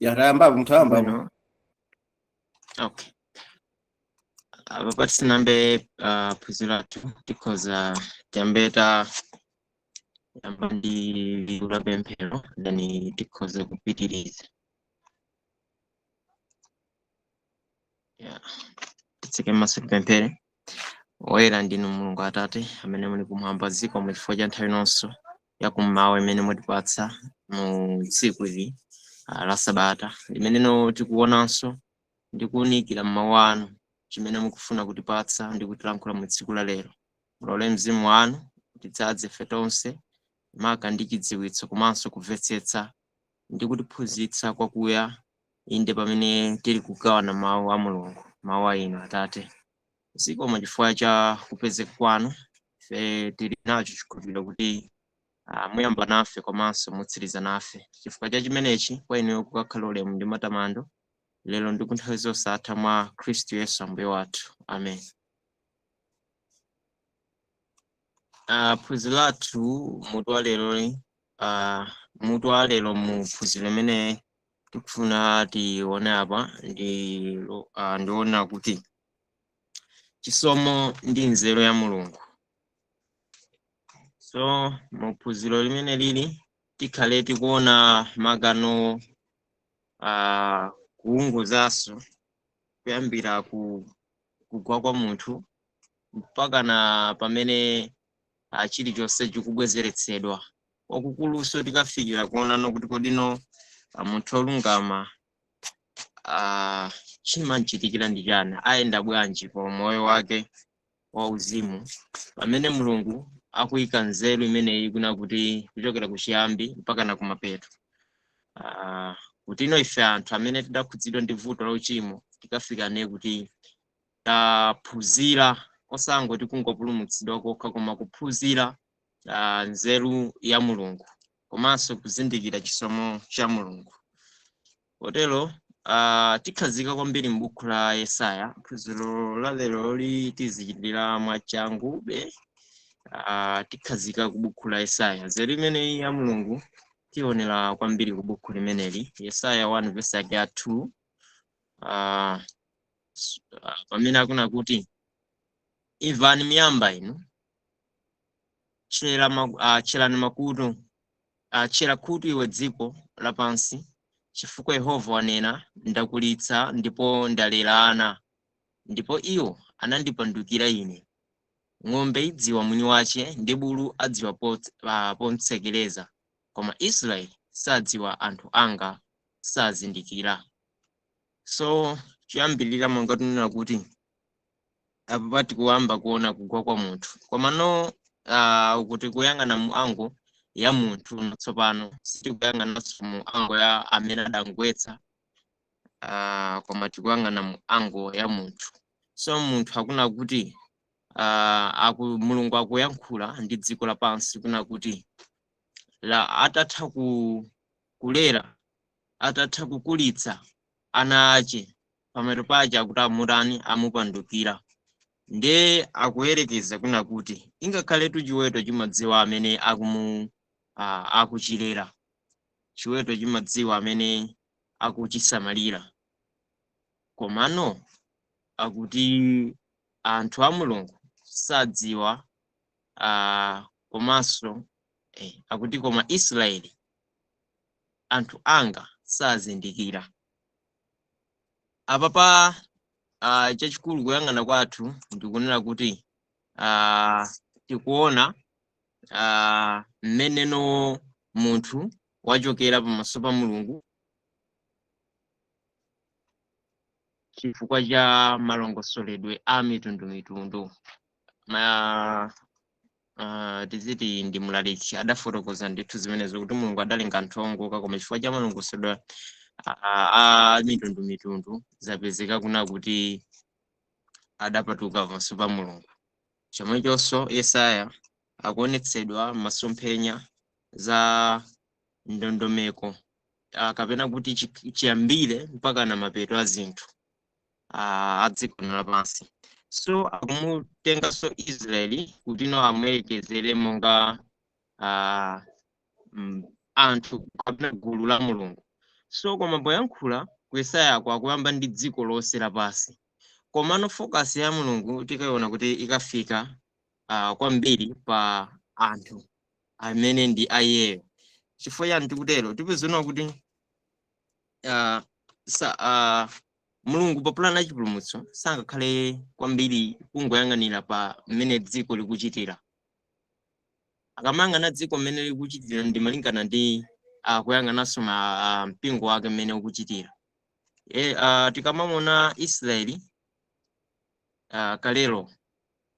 Ya, tayambapo, mutayambapo. Bwino, okay. Apa patisinambe phunziro lathu, tikhoza tiyambe tayamba ndi liwu la pemphero, then tikhoza kupitiriza. Yeah. Titseke maso, tipemphere. Woyera ndinu Mulungu Atate amene muli kumwamba, zikomo chifukwa cha nthawi inonso yakummawa imene mwatipatsa mu tsiku ili la sabata, limeneno tikuonanso ndi kuwunikira mmawu anu chimene mukufuna kutipatsa ndi kutilankhula mu tsiku la lero. Mulole mzimu wanu utidzaze ife tonse maka ndi chidziwitso komanso kumvetsetsa ndi kutiphunzitsa kwakuya, inde pamene tili kugawana mawu a Mulungu, mawu a inu Atate. Zikomo chifukwa cha kupezeka kwanu. Ife tili nacho chikhulupiriro kuti muyamba nafe komanso mutsiriza nafe. Chifukwa cha chimenechi, kwa inuyo kukakhala ulemu ndi matamando lero ndi kunthawi zosatha, mwa Khristu Yesu Ambuye wathu, amen. Phunziro lathu, mutu wa lero, mutu wa lero mu phunziro limene tikufuna tione apa ndi ndiona kuti chisomo ndi nzeru ya Mulungu. So mu phunziro limene lili tikhale tikuona magano kuunguzanso kuyambira kugwa kwa munthu mpaka na pamene chilichonse chikubwezeretsedwa. Kwakukuluso tikafikira kuonano kuti kodino munthu olungama chimanchitikira ndi chani, ayenda bwanji pa moyo wake wauzimu pamene Mulungu akuyika nzeru imeneyi kuna kuti kuchokera kuchiyambi mpaka na kumapeto, kuti ino ife anthu amene tidakhudzidwa ndi vuto la uchimo tikafikane kuti taphunzira, osangoti kungopulumutsidwa kokha, koma kuphunzira nzeru ya Mulungu komanso kuzindikira chisomo cha Mulungu. Kotero tikhazika kwambiri m'buku la Yesaya. Phunziro la lero tizichitira mwachangube. Tikhazika ku buku la Yesaya. Nzeru imeneyi ya Mulungu tionera kwambiri ku buku limeneli, Yesaya 1 verse yake ya 2, pamene akuna kuti, imvani miyamba inu, tcherani makutu, tchera khutu iwe dziko lapansi, chifukwa Yehova wanena, ndakulitsa ndipo ndalera ana, ndipo iwo anandipandukira ine. Ng'ombe idziwa mwini wace, ndi bulu adziwa pomtsekereza, koma Israeli sadziwa, anthu anga sazindikira. So choyambirira, monga tinena kuti apo pati kuyamba kuona kugwa kwa munthu, komano kuti kuyang'ana mu angle ya munthu tsopano, sitikuyang'ananso mu angle ya amene adangwetsa, koma tikuyang'ana mu angle ya munthu. So munthu akuna kuti Mulungu akuyankhula ndi dziko lapansi kuna kuti la atatha kulera, atatha kukulitsa ana ache, pamapeto pache akuti amutani, amupandukira. Nde akuyerekeza kuna kuti ingakhaletu chiweto chimadziwa amene akuchilera, chiweto chimadziwa amene akuchisamalira, komano akuti anthu a Mulungu sadziwa, komanso akuti koma Israeli anthu anga sazindikira. Apapa chachikulu kuyang'ana kwathu ndikunena kuti tikuona mmeneno munthu wachokera pamaso pa Mulungu chifukwa cha malongosoledwe a mitundumitundu. Tiziti ndi mlaliki adafotokoza ndithu zimenezo kuti Mulungu adalenga anthu ongoka, koma chifukwa cha malongosoledwe a mitundumitundu zapezeka kuna kuti adapatuka pamaso pa Mulungu. Chomwechonso Yesaya akuonetsedwa masomphenya za ndondomeko, kapena kuti chiyambire mpaka na mapeto a zinthu a dziko lapansi. So akumutenganso Israeli kuti no amuyerekezere monga anthu kapena gulu la Mulungu. So koma poyankhula ku Yesayako akuyamba ndi dziko lonse lapansi, komano focus ya Mulungu tikayiona kuti ikafika kwambiri pa anthu amene ndi ayeyo. Chifukwa chani tikutero? Tipezona kuti Mulungu pa pulani ya chipulumutso sangakhale kwambiri kungoyang'anira pa mmene dziko likuchitira. Akamayang'ana dziko mmene likuchitira ndi malingana ndi kuyang'ananso mpingo wake mmene ukuchitira. Tikamamona Israeli kalelo,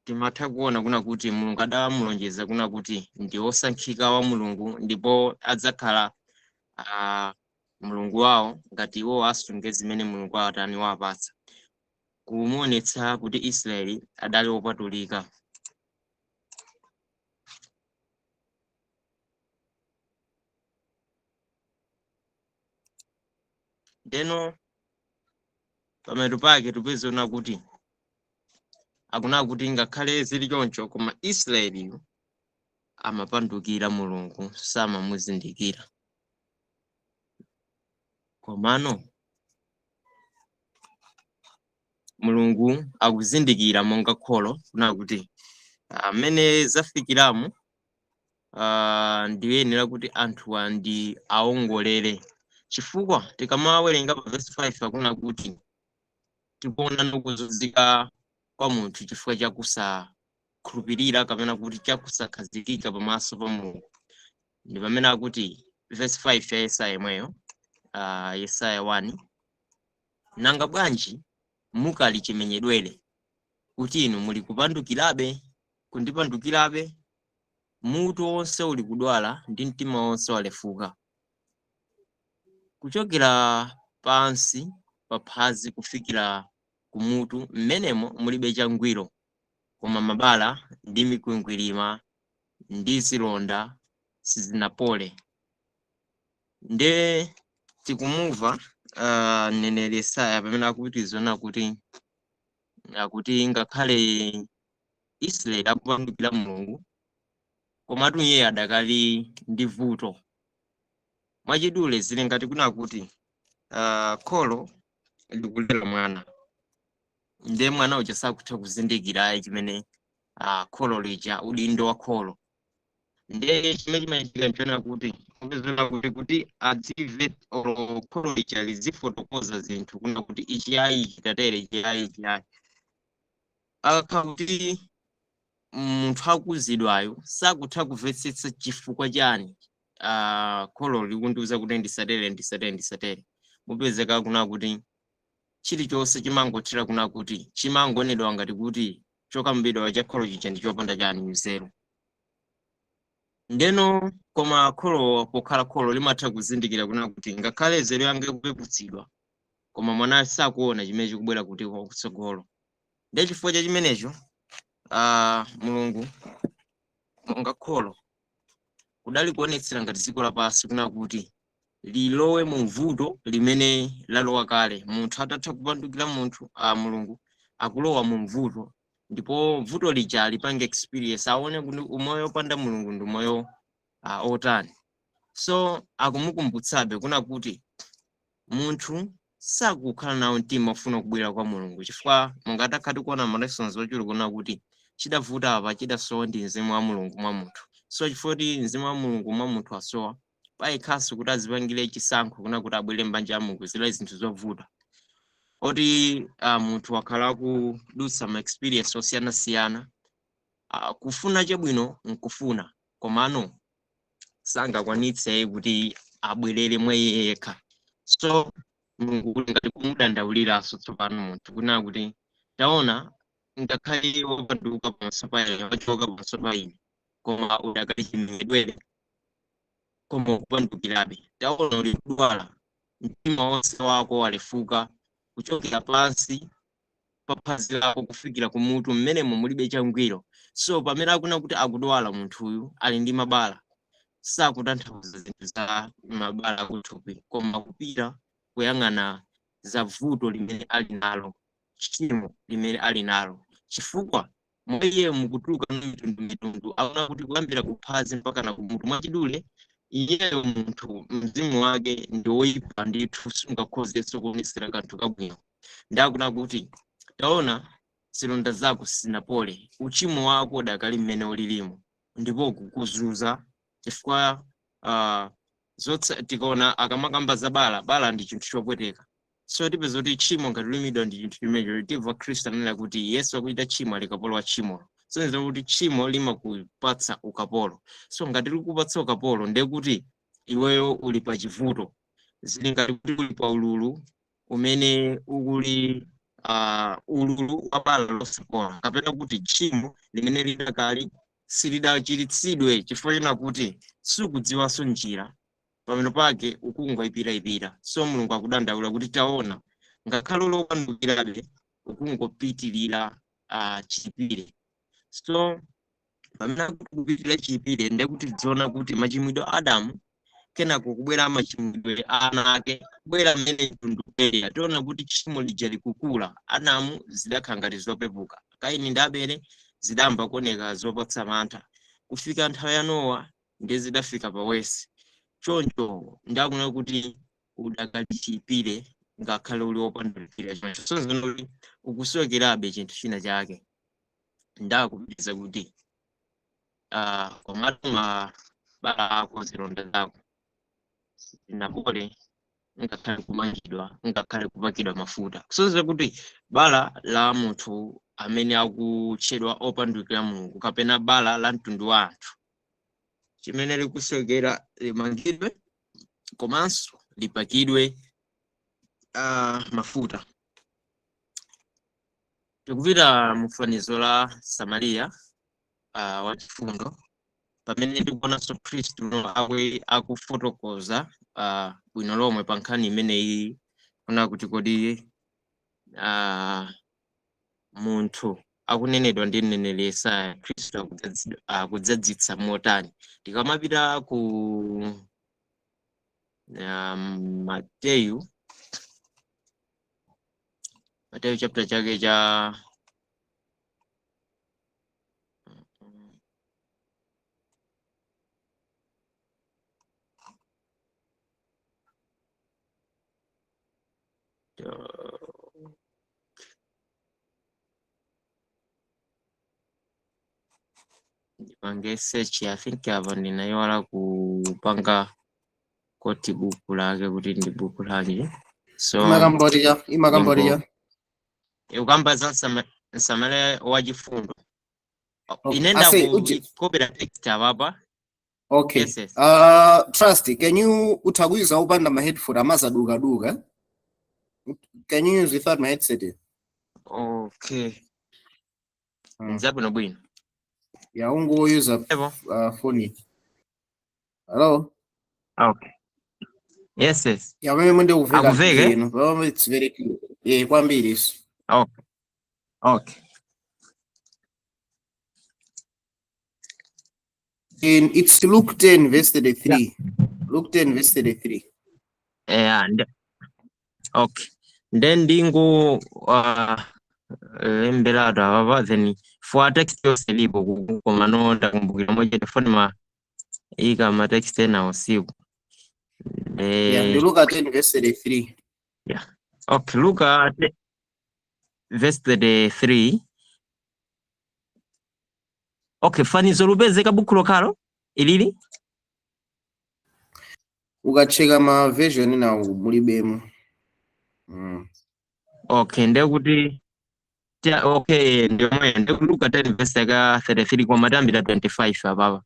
timatha kuona kuna kuti Mulungu adamulonjeza kuna kuti ndi wosankhika wa Mulungu, ndipo adzakhala Mulungu wawo ngati iwo asunge zimene Mulungu atani wapatsa, kumuonetsa kuti Israeli adali wopatulika. Ndeno pamapeto pake tipezona kuti akuna kuti ngakhale zili choncho, koma Israeliyo amapandukira Mulungu, samamuzindikira. Komano Mulungu akuzindikira monga kholo kuna kuti amene zafikiramu ndiyenera kuti anthuwa ndi aongolere, chifukwa tikamawerenga pa verse 5 akuna kuti tikuona nokuzunzika kwa munthu chifukwa chakusakhulupirira kapena kuti chakusakhazikika pamaso pa Mulungu. Ndi pamene akuti verse 5 ya Yesaya imweyo, Yesaya 1, nanga bwanji mukali chimenyedwere, kuti inu muli kupandukirabe, kundipandukirabe? Mutu wonse uli kudwala ndi mtima wonse walefuka, kuchokera pansi pa phazi kufikira kumutu, mmenemo mulibe changwiro, koma mabala ndi mikwingwirima ndi zilonda sizinapole. Nde tikumumva mneneri Yesaya pamene akupitiriza kuti akuti ngakhale Israeli akupandukira Mulungu, komatu iye adakali ndi vuto. Mwachidule zili ngati kuna kuti kholo likulera mwana, ndiye mwana uja sakutha kuzindikira chimene kholo lija, udindo wa kholo. Ndiye chimene chimachitika nchona kuti upezera kuti adzive olo kholo lija lizifotokoza zinthu kuna kuti ichi ayi chitatere, ichi ayi, ichi ayi. Akakhala kuti munthu akuzidwayo sakutha kumvetsetsa chifukwa chani kholo likundiuza kuti ndisatere, ndisatere, ndisatere, mupezeka kuna kuti chilichonse chimangothera kuna kuti chimangonedwa ngati kuti chokambidwa cha kholo chija ndi chopanda chani nzeru. Ndeno koma kholo pokhala kholo limatha kuzindikira kuna kuti ngakhale nzeru yanga ikupeputsidwa, koma mwana sakuona chimene chikubwera kuti kutsogolo. Ndiye chifukwa cha chimenecho Mulungu monga kholo kudali kuonetsera ngati dziko lapansi kuna kuti lilowe mu vuto limene lalowa kale. Munthu atatha kupandukira munthu Mulungu akulowa mu mvuto, ndipo vuto lija lipange experience, aone kuti umoyo opanda Mulungu ndi umoyo otani. So akumukumbutsabe kuna kuti munthu sakukhala nawo mtima ofuna kubwera kwa Mulungu, chifukwa monga takhala tikuona ma lessons ochuluka kuna kuti chidavuta apa chidasowa ndi mzimu wa Mulungu mwa munthu. So chifukwa kuti mzimu wa Mulungu mwa munthu asowa, payekhanso kuti azipangire chisankho kuna kuti abwere m'banja ya Mulungu, zilali zinthu zovuta. Oti munthu wakhala akudutsa ma experience osiyanasiyana, kufuna chabwino nkufuna, komano sangakwanitse kuti abwerere mwa iye yekha. So Mulungu kuli ngati kumudandauliranso tsopano munthu kuna kuti taona, ngakhale wapanduka pamaso pa ine, wachoka pamaso pa ine, koma udakali chimenyedwere, koma ukupandukirabe. Taona uli kudwala, mtima wonse wako walefuka, kuchokera pansi pa phazi lako kufikira kumutu, mmenemo mulibe changwiro. So pamene akuna kuti akudwala munthuyu ali ndi mabala, sakutanthauza zinthu za mabala akuthupi, koma kupita kuyang'ana za vuto limene ali nalo, tchimo limene ali nalo, chifukwa mwa iye mukutuluka mitundu mitundu. Akuna kuti kuyambira kuphazi mpaka na kumutu. Mwachidule Iyeyo munthu mzimu wake ndi woyipa ndithu, sungakhozenso kuonesera kanthu kabwino. Ndakuna kuti taona zilonda zako sizinapole, uchimo wako udakali mmene ulilimo ndipo kukuzunza chifukwa tikaona akamakamba za bala, bala ndi chinthu chopweteka. So tipeza kuti tchimo ngati limidwa ndi chinthu chimenecho. Timva Khristu anena kuti Yesu akuchita tchimo ali kapolo wa tchimolo. So nza kuti tchimo limakupatsa ukapolo. So ngati likupatsa ukapolo, ndiye kuti iweyo uli pa chivuto, zili ngati kuti uli pa ululu umene ukuli ululu wa bala losapola, kapena kuti tchimo limene lidakali silidachiritsidwe, chifukwa chena kuti sukudziwanso njira, pamene pake ukungoyipirayipira. So Mulungu akudandaula kuti taona, ngakhale uli wopandukirabe, ukungopitirira chiyipire. So pamene akuti kupitirira chiyipire, ndiye kuti tidziona kuti machimwidwe a Adamu, kenako kubwera machimwidwe a ana ake, kubwera mmene mtundu ubwerera, tiona kuti tchimo lija likukula. Adamu zidakhala ngati zopepuka, Kaini ndi Abele zidayamba kuoneka zopatsa mantha, kufika nthawi ya Nowa ndiye zidafika pawesi. Choncho ndakuona kuti udakali chiyipire ngakhale uli wopandukira choncho, so zino kuti ukusowekerabe chinthu china chake. Ndakupitiriza kuti komatu mabala ako, zilonda zako sizinapole, ngakhale kumangidwa, ngakhale kupakidwa mafuta. Kusonyeza kuti bala la munthu amene akutchedwa opandukira Mulungu, kapena bala la mtundu wa anthu, chimene likusowekera limangidwe komanso lipakidwe mafuta. Tikupita mu fanizo la Samariya wachifundo, pamene ndikuonanso Khristu akufotokoza bwino lomwe pa nkhani imeneyi, kuna kuti kodi munthu akunenedwa ndi mneneri Yesaya, Khristu akudzadzitsa motani. Tikamapita ku Mateyu, Mateyu chapter chake cha ndipange search. I think apa ndinayiwala kupanga koti buku lake kuti ndi buku lanji, so Imakamboriya, imakamboriya. Ukamba za Msamaria wachifundo. Okay. Ine Ase, uji- ndakukopera text apapa. Okay. Yes. Trust, can you utagwiza upanda ma headphone amazaduka duka? Can you use without my headset? Okay. Nzabwino bwino. Ya, ungoyuza Evo. Phone. Hello? Okay, yes. Ya, wewe mwende uveka. Akuveke? Ino. Oh, it's very clear. Eh, kwambiri iso. Okay. In it's Luke 10 verse 33. Luke 10 verse 33. Yeah, okay, then ndingo lemberatu apapa, then for text yonse ilipo koma no ndakumbukira moja telefoni ma ika ma text ena usiku. Yeah, ndi Luka 10 verse 33. Okay, Luka verse 33. Okay, fanizo lupezeka buku lokhalo ilili? Ukacheka ma version na mulibemo. Okay, ndekuti okay, ndiomwe ndekuti Luka 10 verse yaka 33, koma tiyambira 25 apapa.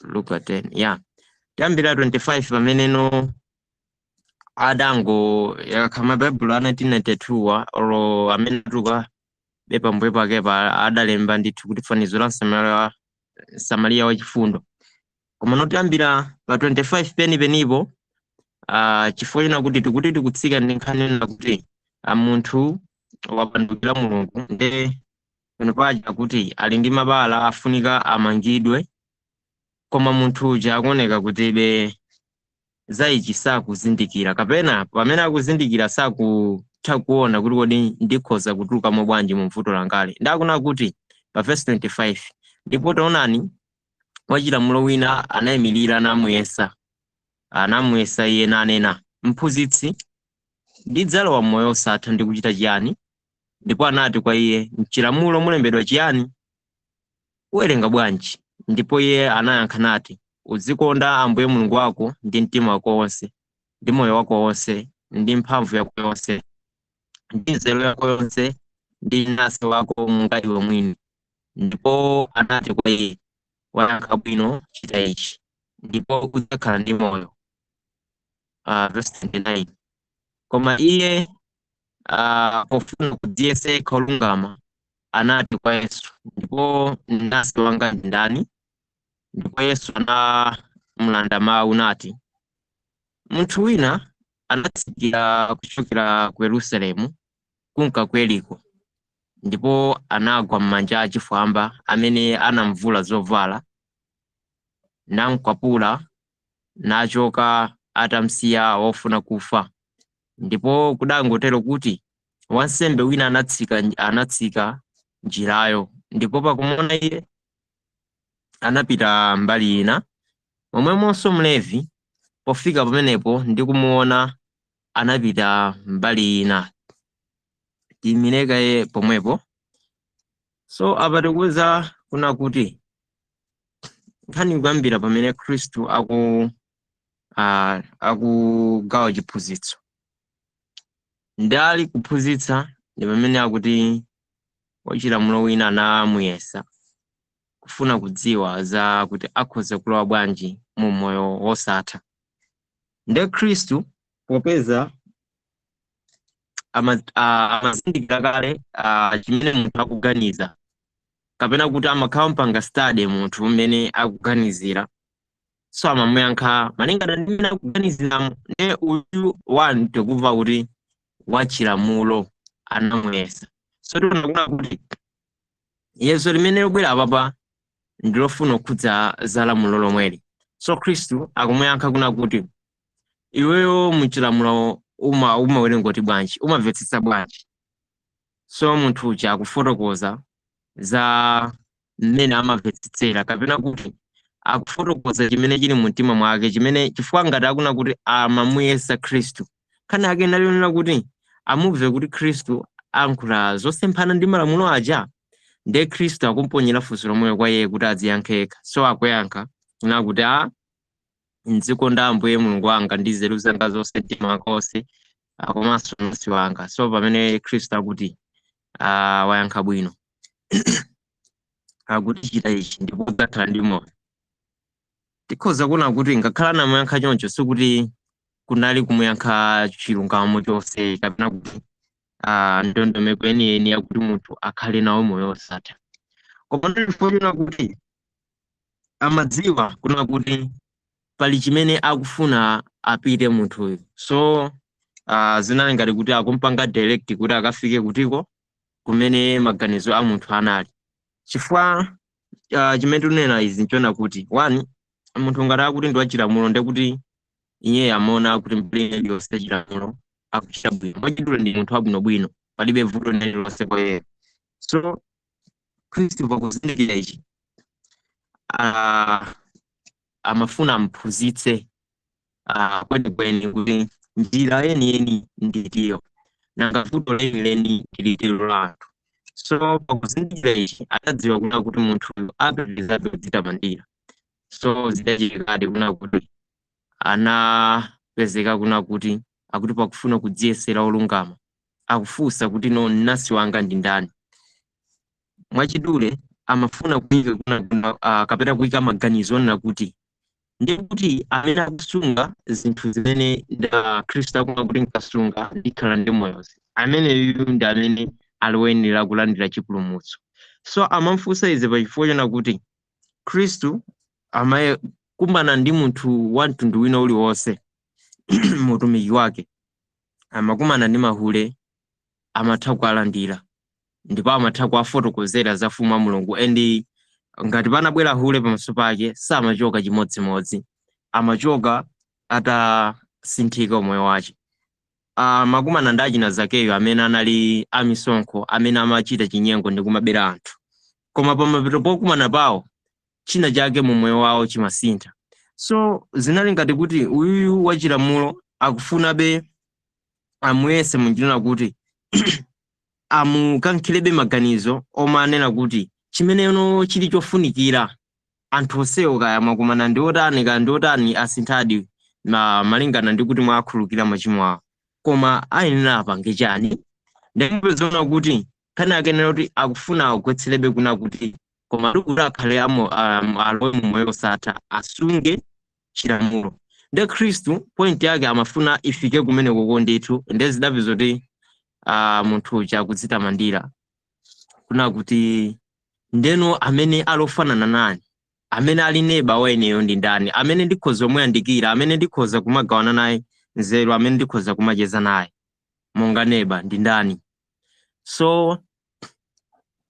Luka 10, yeah, tiyambira 25, pameneno adango yakama Baibulo a 1992 wa olo amene atuluka pambuyo pakepa adalemba ndithu kuti fanizo la Samariya wachifundo. Koma notiyambira pa 25 penipenipo, chifukwa china kuti tikuti tikutsika ndi nkhani yonena kuti munthu wapandukira Mulungu, nde pano paja kuti ali ndi mabala, afunika amangidwe, koma munthu uja akuoneka kuti be za ichi sakuzindikira, kapena pamene akuzindikira sakutha kuona kuti kodi ndikhoza kutulukamo bwanji mu mvuto langali. Ndakuna kuti pa verse 25, ndipo taonani, Wachilamulo wina anayimirira namuyesa, anamuyesa iye nanena, Mphunzitsi, ndidzalowa moyo osatha ndi kuchita chiyani? Ndipo anati kwa iye, mchilamulo mulembedwa chiyani? Uwerenga bwanji? Ndipo iye anayankha nati, uzikonda Ambuye Mulungu wako ndi mtima wako wonse, ndi moyo wako wonse, ndi mphamvu yako yonse, ndi nzeru yako yonse, ndi mnansi wako monga iwe mwini. Ndipo anati kwa iye, wayankha bwino, chita ichi, ndipo udzakhala ndi moyo. Verse 29. Koma iye pofuna kudziyesa yekha olungama, anati kwa Yesu, ndipo mnansi wanga ndi ndani? Ndipo Yesu anamulanda mawu nati, munthu wina anatsikira kuchokera ku Yerusalemu kunka ku Yeriko, ndipo anagwa m'manja achifwamba amene anamvula zovala, namkwapula, nachoka atamsiya wofuna kufa. Ndipo kudangotero kuti wansembe wina anatsika njirayo, ndipo pakumuona iye anapita mbali ina. Momwemonso Mlevi pofika pamenepo ndi kumuona anapita mbali ina. Tiyimire pomwepo. So apa tikuwuza kuna kuti nkhani kuyambira pamene Khristu akugawa chiphunzitso, ndali kuphunzitsa, ndi pamene akuti wachilamulo wina anamuyesa kufuna kudziwa za kuti akhoza kulowa bwanji mu moyo wosatha. Nde Khristu popeza amazindikira kale chimene munthu akuganiza, kapena kuti amakhala mpanga study munthu mmene akuganizira, so amamuyankha malingana ndi mmene akuganiziramo. Nde uyu one tikumva kuti wachilamulo anamuyesa. So tiona kuna kuti yeso limene likubwera apapa ndilofuna kukhudza za lamulo lomweli. So Khristu akumuyankha kuna kuti iweyo muchilamulo umawerenga kuti bwanji, umamvetsetsa bwanji? So munthu uja akufotokoza za mmene amamvetsetsera, kapena kuti akufotokoza chimene chili mumtima mwake, chimene chifukwa ngati akuna kuti amamuyesa Khristu, nkhani ake inalionera kuti amubve kuti Khristu ankhula zosemphana ndi malamulo aja. Ndiye Khristu akumponyera funso lomweyo kwa iye kuti adziyankhe yekha. So akuyankha nakuti, a nzikonda Ambuye Mulungu wanga ndi nzeru zanga zonse, mtima wanga wonse, komanso mnansi wanga. So pamene Khristu akuti, wayankha bwino, akuti chita ichi ndipo udzakhala ndi moyo. Tikhoza kuona kuti ngakhala anamuyankha choncho, sikuti kunali kumuyankha chilungamo chonse, kapena kuti ndondomeko yeniyeni yakuti munthu akhale nawo moyo osatha. Koma ndifuna chona kuti amadziwa kuna kuti pali chimene akufuna apite munthuyu. So zinali ngati kuti akumpanga direct kuti akafike kutiko kumene maganizo a munthu anali. Chifukwa chimene tikunena izi nchona kuti one, munthu ngati akuti ndi wachilamulo, ndekuti iye amaona kuti mbali iliyonse chilamulo akuchita bwino. Mwachidule ndi munthu wabwinobwino, palibe vuto lililonse kwa iye. So Khristu pakuzindikira ichi, amafuna amphunzitse kwenikweni kuti njira yeniyeni nditiyo, nanga vuto lenileni ndilitiro la anthu. So pakuzindikira ichi adadziwa kuna kuti munthuyu apitirizabe kudzitamandira. So zidachitikadi kuna kuti anapezeka kuna kuti akuti pakufuna kudziyesera olungama akufunsa kuti, no, mnansi wanga ndi ndani? Mwachidule amafuna kuyika kuna kapena kuyika maganizo onena kuti ndi kuti amene akusunga zinthu zimene nda Khristu akunena kuti nkasunga ndikhala ndi moyozi, ameneyu ndi amene ali woyenera kulandira chipulumutso. So amamufunsa izi pachifukwa chona kuti Khristu amakumana ndi munthu wa mtundu wina uliwonse mutumiki wake. Amakumana ndi mahule, amatha kuwalandira ndipo amatha kuwafotokozera za ufumu wa Mulungu. And ngati panabwera hule pamaso pake, samachoka chimodzimodzi, amachoka atasinthika umoyo wace. Amakumana ndi achina Zakeyo amene anali amisonkho, amene amachita chinyengo ndi kumabera anthu, koma pamapeto pokumana pawo China chake mu moyo wawo chimasintha. So zinali ngati kuti uyuyu wachilamulo akufunabe amuyese munjira kuti amukankhirebe maganizo omwe anena kuti chimeneno chili chofunikira, anthu onsewo kaya mwakumana ndi otani, kaya ndi otani, asinthadi malingana ndi kuti mwakhululukira machimo awo, koma ayenera apange chani? Ndimupezona kuti nkhani akenera kuti akufuna agwetserebe kuna kuti koma ndikuti akhale alowe mu moyo osatha, asunge chilamulo. Nde Khristu point yake amafuna ifike kumenekoko ndithu. Nde zidapeza kuti munthu uja akudzitamandira kuna kuti ndeno amene alofanana nani, amene ali neba wa ineyo ndi ndani, amene ndikhoza kumuyandikira, amene ndikhoza kumagawana naye nzeru, amene ndikhoza kumacheza naye monga neba ndi ndani? So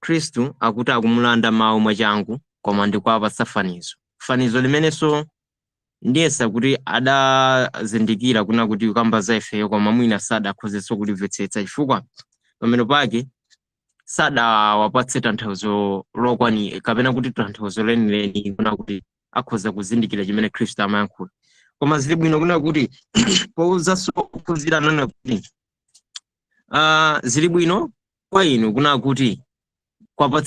Khristu akuti akumulanda mawu mwachangu, koma ndikuwapatsa fanizo, fanizo limenenso ndiyesa kuti adazindikira kuna kuti kukamba za ifeyo, koma mwina sadakhozenso kulimvetsetsa chifukwa pamene pake sadawapatse tanthauzo lokwani kapena kuti tanthauzo lenileni kuna kuti akhoza kuzindikira chimene Khristu amayankhula. Koma zili bwino kuna kuti powuzanso ophunzira anena kuti zili bwino kwa inu kuna kuti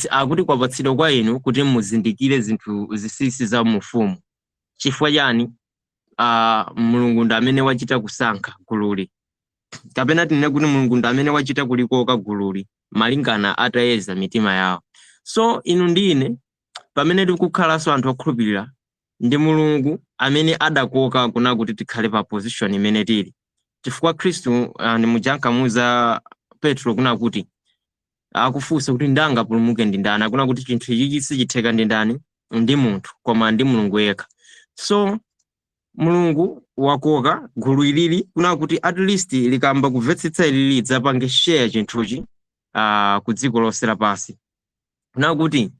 akuti kwapatsidwa kwa inu kuti muzindikire zinthu zinsinsi za mufumu. Chifukwa chani? Mulungu ndi amene wachita kusankha gululi, kapena tinene kuti Mulungu ndi amene wachita kulikoka gululi malingana atayeza mitima yawo. So inu ndi ine pamene tikukhalanso anthu okhulupirira, ndi Mulungu amene adakoka kuna kuti tikhale pa position imene tili, chifukwa Khristu ndi muja ankamuuza Petro kuna kuti akufunsa kuti ndangapulumuke ndi ndani, akuna kuti chinthu ichi sichitheka ndi ndani, ndi munthu, koma ndi Mulungu yekha. So Mulungu wakoka gulu ilili kuna kuti at least likamba kumvetsetsa ilili, lidzapange share chinthuchi ku dziko lonse lapansi, kuna kuti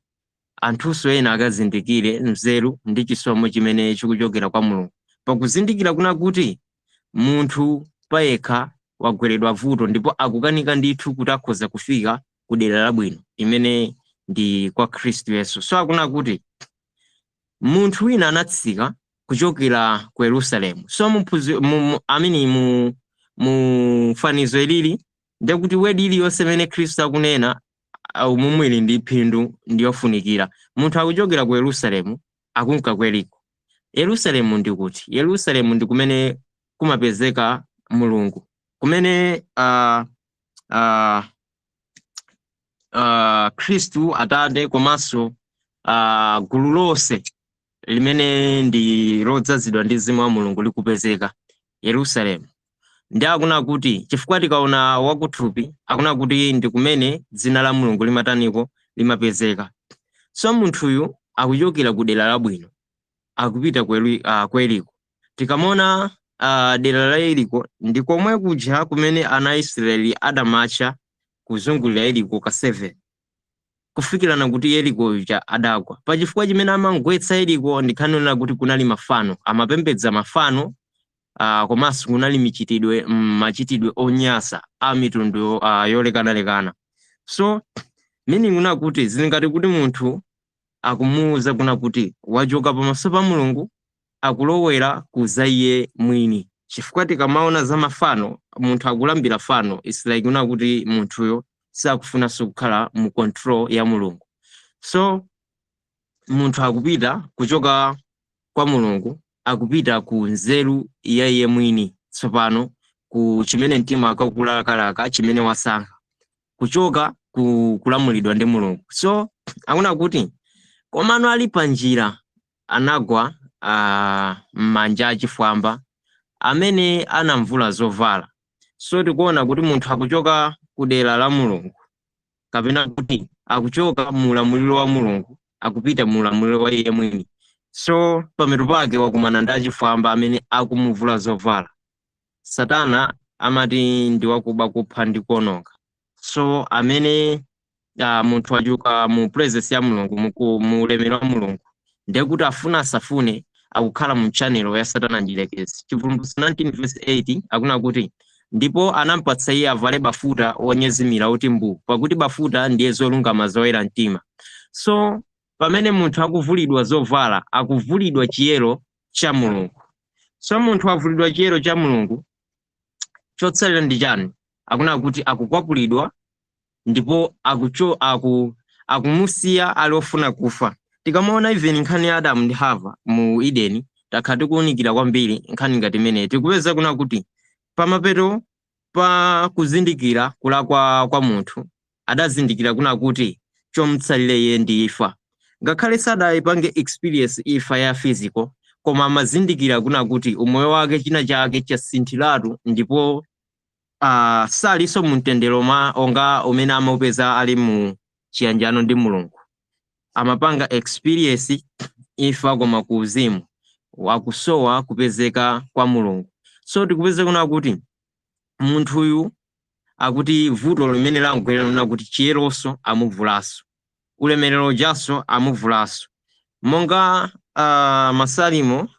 anthunso ena akazindikire nzeru ndi chisomo chimene chikuchokera kwa Mulungu, pakuzindikira kuna kuti munthu payekha wagweredwa vuto ndipo akukanika ndithu kuti akhoza kufika ku dera labwino imene ndi kwa Khristu Yesu. So akuna kuti munthu wina anatsika kuchokera ku Yerusalemu. So amini mu fanizo ilili, ndekuti word iliyonse imene Khristu akunena umumu ili ndi phindu, ndiyofunikira. Munthu akuchokera ku Yerusalemu akunka ku Yeriko. Yerusalemu ndi kuti? Yerusalemu ndi kumene kumapezeka Mulungu, kumene Khristu, Atate komanso gulu lonse limene ndi lodzazidwa ndi Mzimu wa Mulungu likupezeka Yerusalemu. Ndi akuna kuti chifukwa tikaona wakuthupi, akuna kuti ndi kumene dzina la Mulungu limataniko, limapezeka. So munthuyu akuchokera ku dera labwino akupita ku Yeriko. Tikamona dera la Yeriko ndi komwe kuja kumene ana a Israeli adamatcha kuzungulira Yeriko ka 7 kufikirana kuti Yeriko uja adagwa. Pachifukwa chimene amangwetsa Yeriko ndikhanena kuti kunali mafano, amapembedza mafano, komanso kunali machitidwe onyasa a mitundu yolekanalekana. So meaning kuna kuti zili ngati kuti munthu akumuwuza kuna kuti wachoka pamaso pa Mulungu akulowera ku za iye mwini, chifukwa tikamaona za mafano, munthu akulambira fano, it's like kuna kuti munthuyo sakufunanso kukhala mu control ya Mulungu. So munthu akupita kuchoka kwa Mulungu akupita ku nzeru ya iye mwini, tsopano ku chimene mtima akakulakalaka, chimene wasankha, kuchoka ku kulamulidwa ndi Mulungu. So akuna kuti komano ali pa njira anagwa m'manja achifwamba amene anamvula zovala. So tikuona kuti munthu akuchoka ku dera la Mulungu, kapena kuti akuchoka mu ulamuliro wa Mulungu akupita mu ulamuliro wa iye mwini. So pamapeto pake wakumana ndi achifwamba amene akumuvula zovala. Satana amati ndi wakuba, kupha ndi kuononga. So amene munthu wachoka mu presence ya Mulungu, mu ulemero wa Mulungu, ndiye kuti afuna asafune akukhala mu channel ya Satana mdierekezi. Chivumbulutso 19 verse 8 akuna kuti ndipo anampatsa iye avale bafuta wonyezimira oti mbu, pakuti bafuta ndiye zolungama zoyera mtima. So Pamene munthu akuvulidwa zovala, akuvulidwa chiyero cha Mulungu. So munthu avulidwa chiyero cha Mulungu, chotsalira ndi chani? Akunena kuti akukwapulidwa ndipo akumusiya ali ofuna kufa. Tikamaona even nkhani ya Adamu ndi Hava mu Edeni, takhala tikuwunikira kwambiri nkhani ngati imeneyi. Tikupeza kuna kuti pamapeto pa kuzindikira kulakwa kwa munthu, adazindikira kuna kuti chomtsalire iye ndi imfa. Ngakhale sadayipange experience imfa ya physical, koma amazindikira kuna kuti umoyo wake china chake chasinthiratu, ndipo salinso mu mtendere onga umene amaupeza ali mu chiyanjano ndi Mulungu. Amapanga experience imfa, koma ku uzimu wakusowa kupezeka kwa Mulungu. So tikupeza kuna kuti munthuyu akuti vuto limene lamgwera lina kuti chiyeronso amuvulaso, ulemerero jaso amuvulaso. Monga Masalimo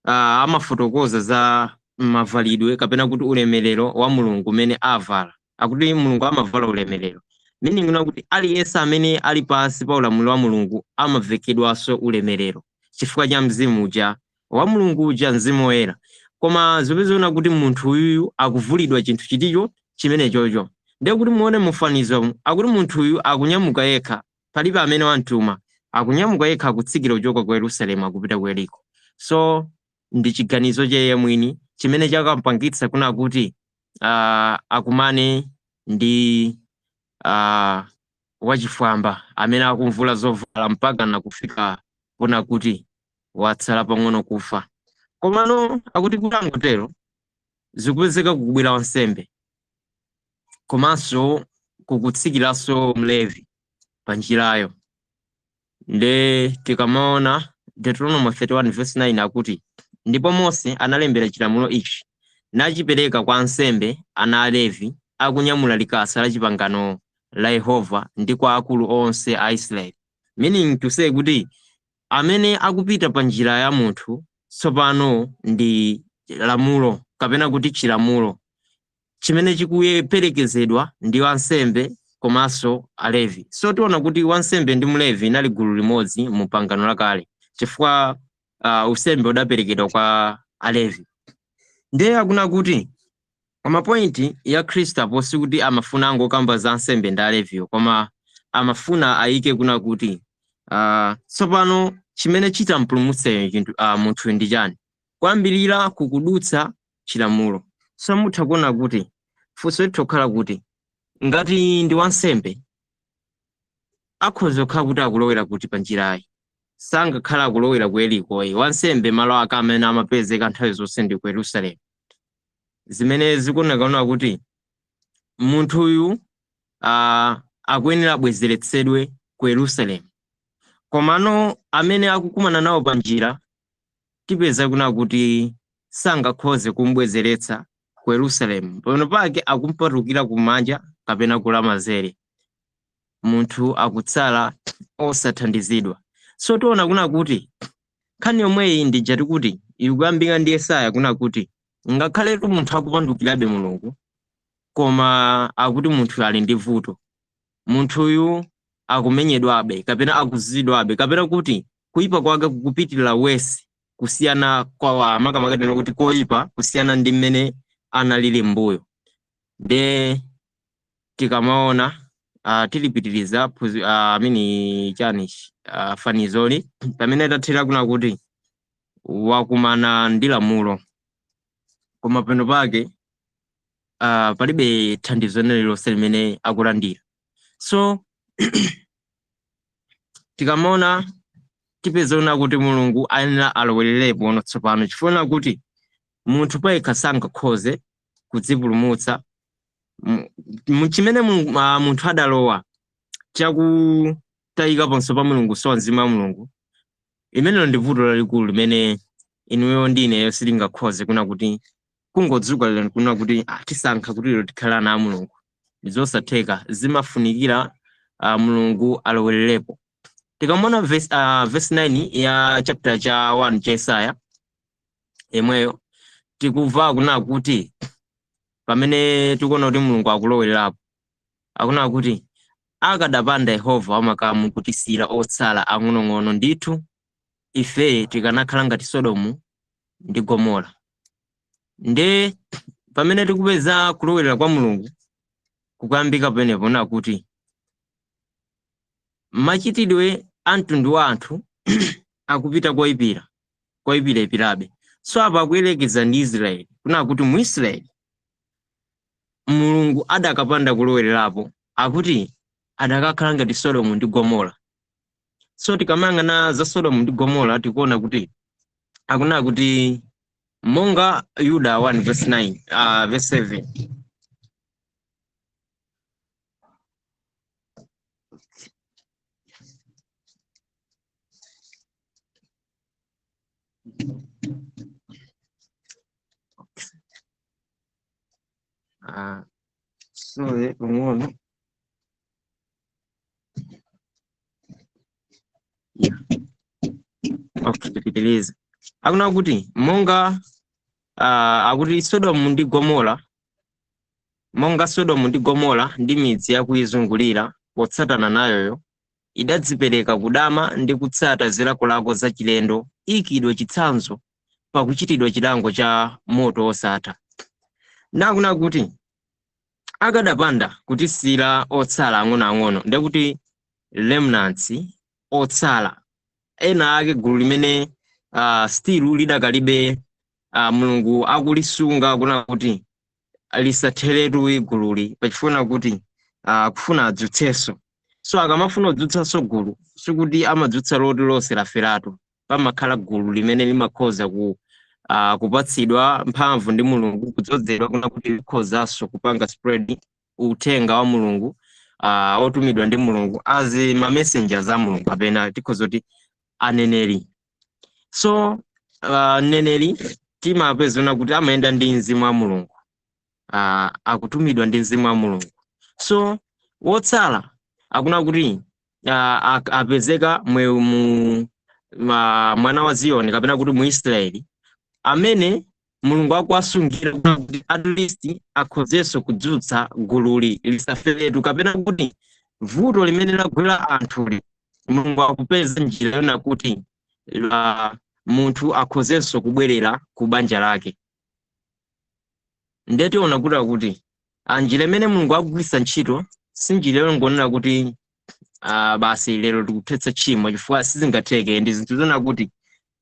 amafotokoza za mavalidwe kapena kuti ulemerero wa Mulungu umene avala, akuti Mulungu amavala ulemerero, meaning kuna kuti aliyense amene ali pansi pa ulamuliro wa Mulungu amavekedwanso ulemerero chifukwa cha mzimu uja wa Mulungu uja, Mzimu Woyera. Koma zipezeka kuti munthu uyuyu akuvulidwa chinthu chiticho chimene chocho. Ndiye kuti muone mufanizo, akuti munthu uyu akunyamuka yekha, palibe amene wamtuma, akunyamuka yekha, akutsikira kuchoka ku Yerusalemu akupita ku Yeriko. So ndi chiganizo cha iye mwini chimene chakampangitsa kuna kuti akumane ndi wachifwamba amene akumvula zovala mpaka nakufika kuna kuti watsala pang'ono kufa. Komano akuti kuti angotero, zikupezeka kukubwera wansembe komanso kukutsikiranso Mlevi pa njirayo. Nde tikamaona Deuteronomy 31 verse 9, akuti, "Ndipo Mose analembera chilamulo ichi nachipereka kwa ansembe, ana a Levi, akunyamula likasa la chipangano la Yehova, ndi kwa akulu onse a Israeli." Meaning to say kuti amene akupita pa njira ya munthu tsopano ndi lamulo kapena kuti chilamulo chimene chikuperekezedwa ndi wansembe komanso Alevi. So tiona kuti wansembe ndi Mlevi inali gulu limodzi mu pangano lakale, chifukwa usembe udaperekedwa kwa Alevi. Ndiye akuna kuti koma point ya Khristu apo sikuti amafuna angokamba za ansembe ndi Aleviwo, koma amafuna ayike kuna kuti tsopano chimene chitampulumutse chinthu munthu ndi chani? Kuyambirira kukudutsa chilamulo. So mutha kuona kuti funso litha kukhala kuti ngati ndi wansembe, akhoza kukhala kuti akulowera kuti pa njirayi? Sangakhala akulowera ku Yerikoyi. Wansembe malo ake amene amapezeka nthawi zonse ndi ku Yerusalemu, zimene zikuoneka kuti munthuyu akuyenera abwezeretsedwe ku Yerusalemu. Komano amene akukumana nawo pa njira, tipeza kuna kuti sangakhoze kumbwezeretsa ku Yerusalemu. Pano pake akumpatukira kumanja kapena kulamanzere, munthu akutsala osathandizidwa. So tiona kuna kuti nkhani yomweyi ndija tikuti ikuyambika ndi Yesaya, kuna kuti ngakhaletu munthu akupandukirabe Mulungu, koma akuti munthu ali ndi vuto, munthuyu akumenyedwabe kapena akuzidwabe, kapena kuti kuyipa kwake kukupitirira worse kusiyana kwa makamaka kuti koyipa kusiyana ndi mmene analili mbuyo. Nde tikamaona tilipitiriza amini chani fanizoli pamene tathera kuna kuti wakumana ndi lamulo, koma pano pake palibe thandizo lililonse limene akulandira. So tikamaona, tipezaona kuti Mulungu ayenera alowererepo ono tsopano, chifukwa kuti munthu payekha sangakhoze kudzipulumutsa chimene munthu adalowa chakutayika panso pa Mulungu, so mzimu wa Mulungu, imenelo ndi vuto lalikulu limene inuyo ndi ineyo sitingakhoze kuna kuti kungodzuka lero kuna kuti tisankha kuti lero tikhala ana a Mulungu. Ndizosatheka, zimafunikira Mulungu alowererepo. Tikamona verse 9 ya chapter cha 1 cha Yesaya yemweyo, tikumva kuna kuti pamene tikuona kuti Mulungu akulowererapo, akuna kuti Akadapanda Yehova wamakamu kutisiyira otsala ang'onoang'ono, ndithu ife tikanakhala ngati Sodomu ndi Gomora. Nde pamene tikupeza kulowerera kwa Mulungu kukuyambika pamenepo, nakuti machitidwe a mtundu wa anthu akupita koyipira koyipirayipirabe. So apa akuyelekeza ndi Israeli, kuna kuti mu Israeli Mulungu adakapanda kulowererapo, akuti adakakhala ngati Sodomu ndi Gomora. So tikamayang'ana za Sodomu ndi Gomora, tikuona kuti akunena kuti monga Yuda 1 verse 9, verse 7. Sorry, pang'ono. Yeah. Okay, tipitilize. Akunena kuti monga akuti Sodomu ndi Gomora, monga Sodomu ndi Gomora ndi midzi yakuizungulira potsatana nayoyo idadzipereka kudama ndi kutsata zilakolako zachilendo, ikidwe chitsanzo pakuchitidwa chilango cha moto wosatha. Nakunena kuti akadapanda kutisiyira otsala ang'onoang'ono, ndekuti remnants, otsala ena ake, gulu limene still lidakalibe, Mulungu akulisunga kuna kuti lisatheretu gululi, pachifuna kuti kufuna adzutsenso. So akamafuna kudzutsanso gulu, sikuti amadzutsa loti lonse laferatu. Pamakhala gulu limene limakhoza kupatsidwa mphamvu ndi Mulungu, kudzozedwa kuna kuti likhozanso kupanga spread uthenga wa Mulungu, otumidwa ndi Mulungu as ma messengers a Mulungu, kapena tikhoza kuti aneneri. So mneneri timapezana kuti amayenda ndi mzimu wa Mulungu, akutumidwa ndi mzimu wa Mulungu. So wotsala akuna kuti apezeka mu mwana wa Ziyoni, kapena kuti mu Israeli, amene Mulungu akuwasungira kuti at least akhozenso kudzutsa gululi lisaferetu, kapena kuti vuto limene lagwera anthuli, Mulungu akupeza njira yona kuti munthu akhozenso kubwerera ku banja lake. Ndetiona kuti njira imene Mulungu akugwiritsa ntchito si njira yongonena kuti basi lero tikuthetsa tchimo, chifukwa sizingatheke. Ndi zinthu zona kuti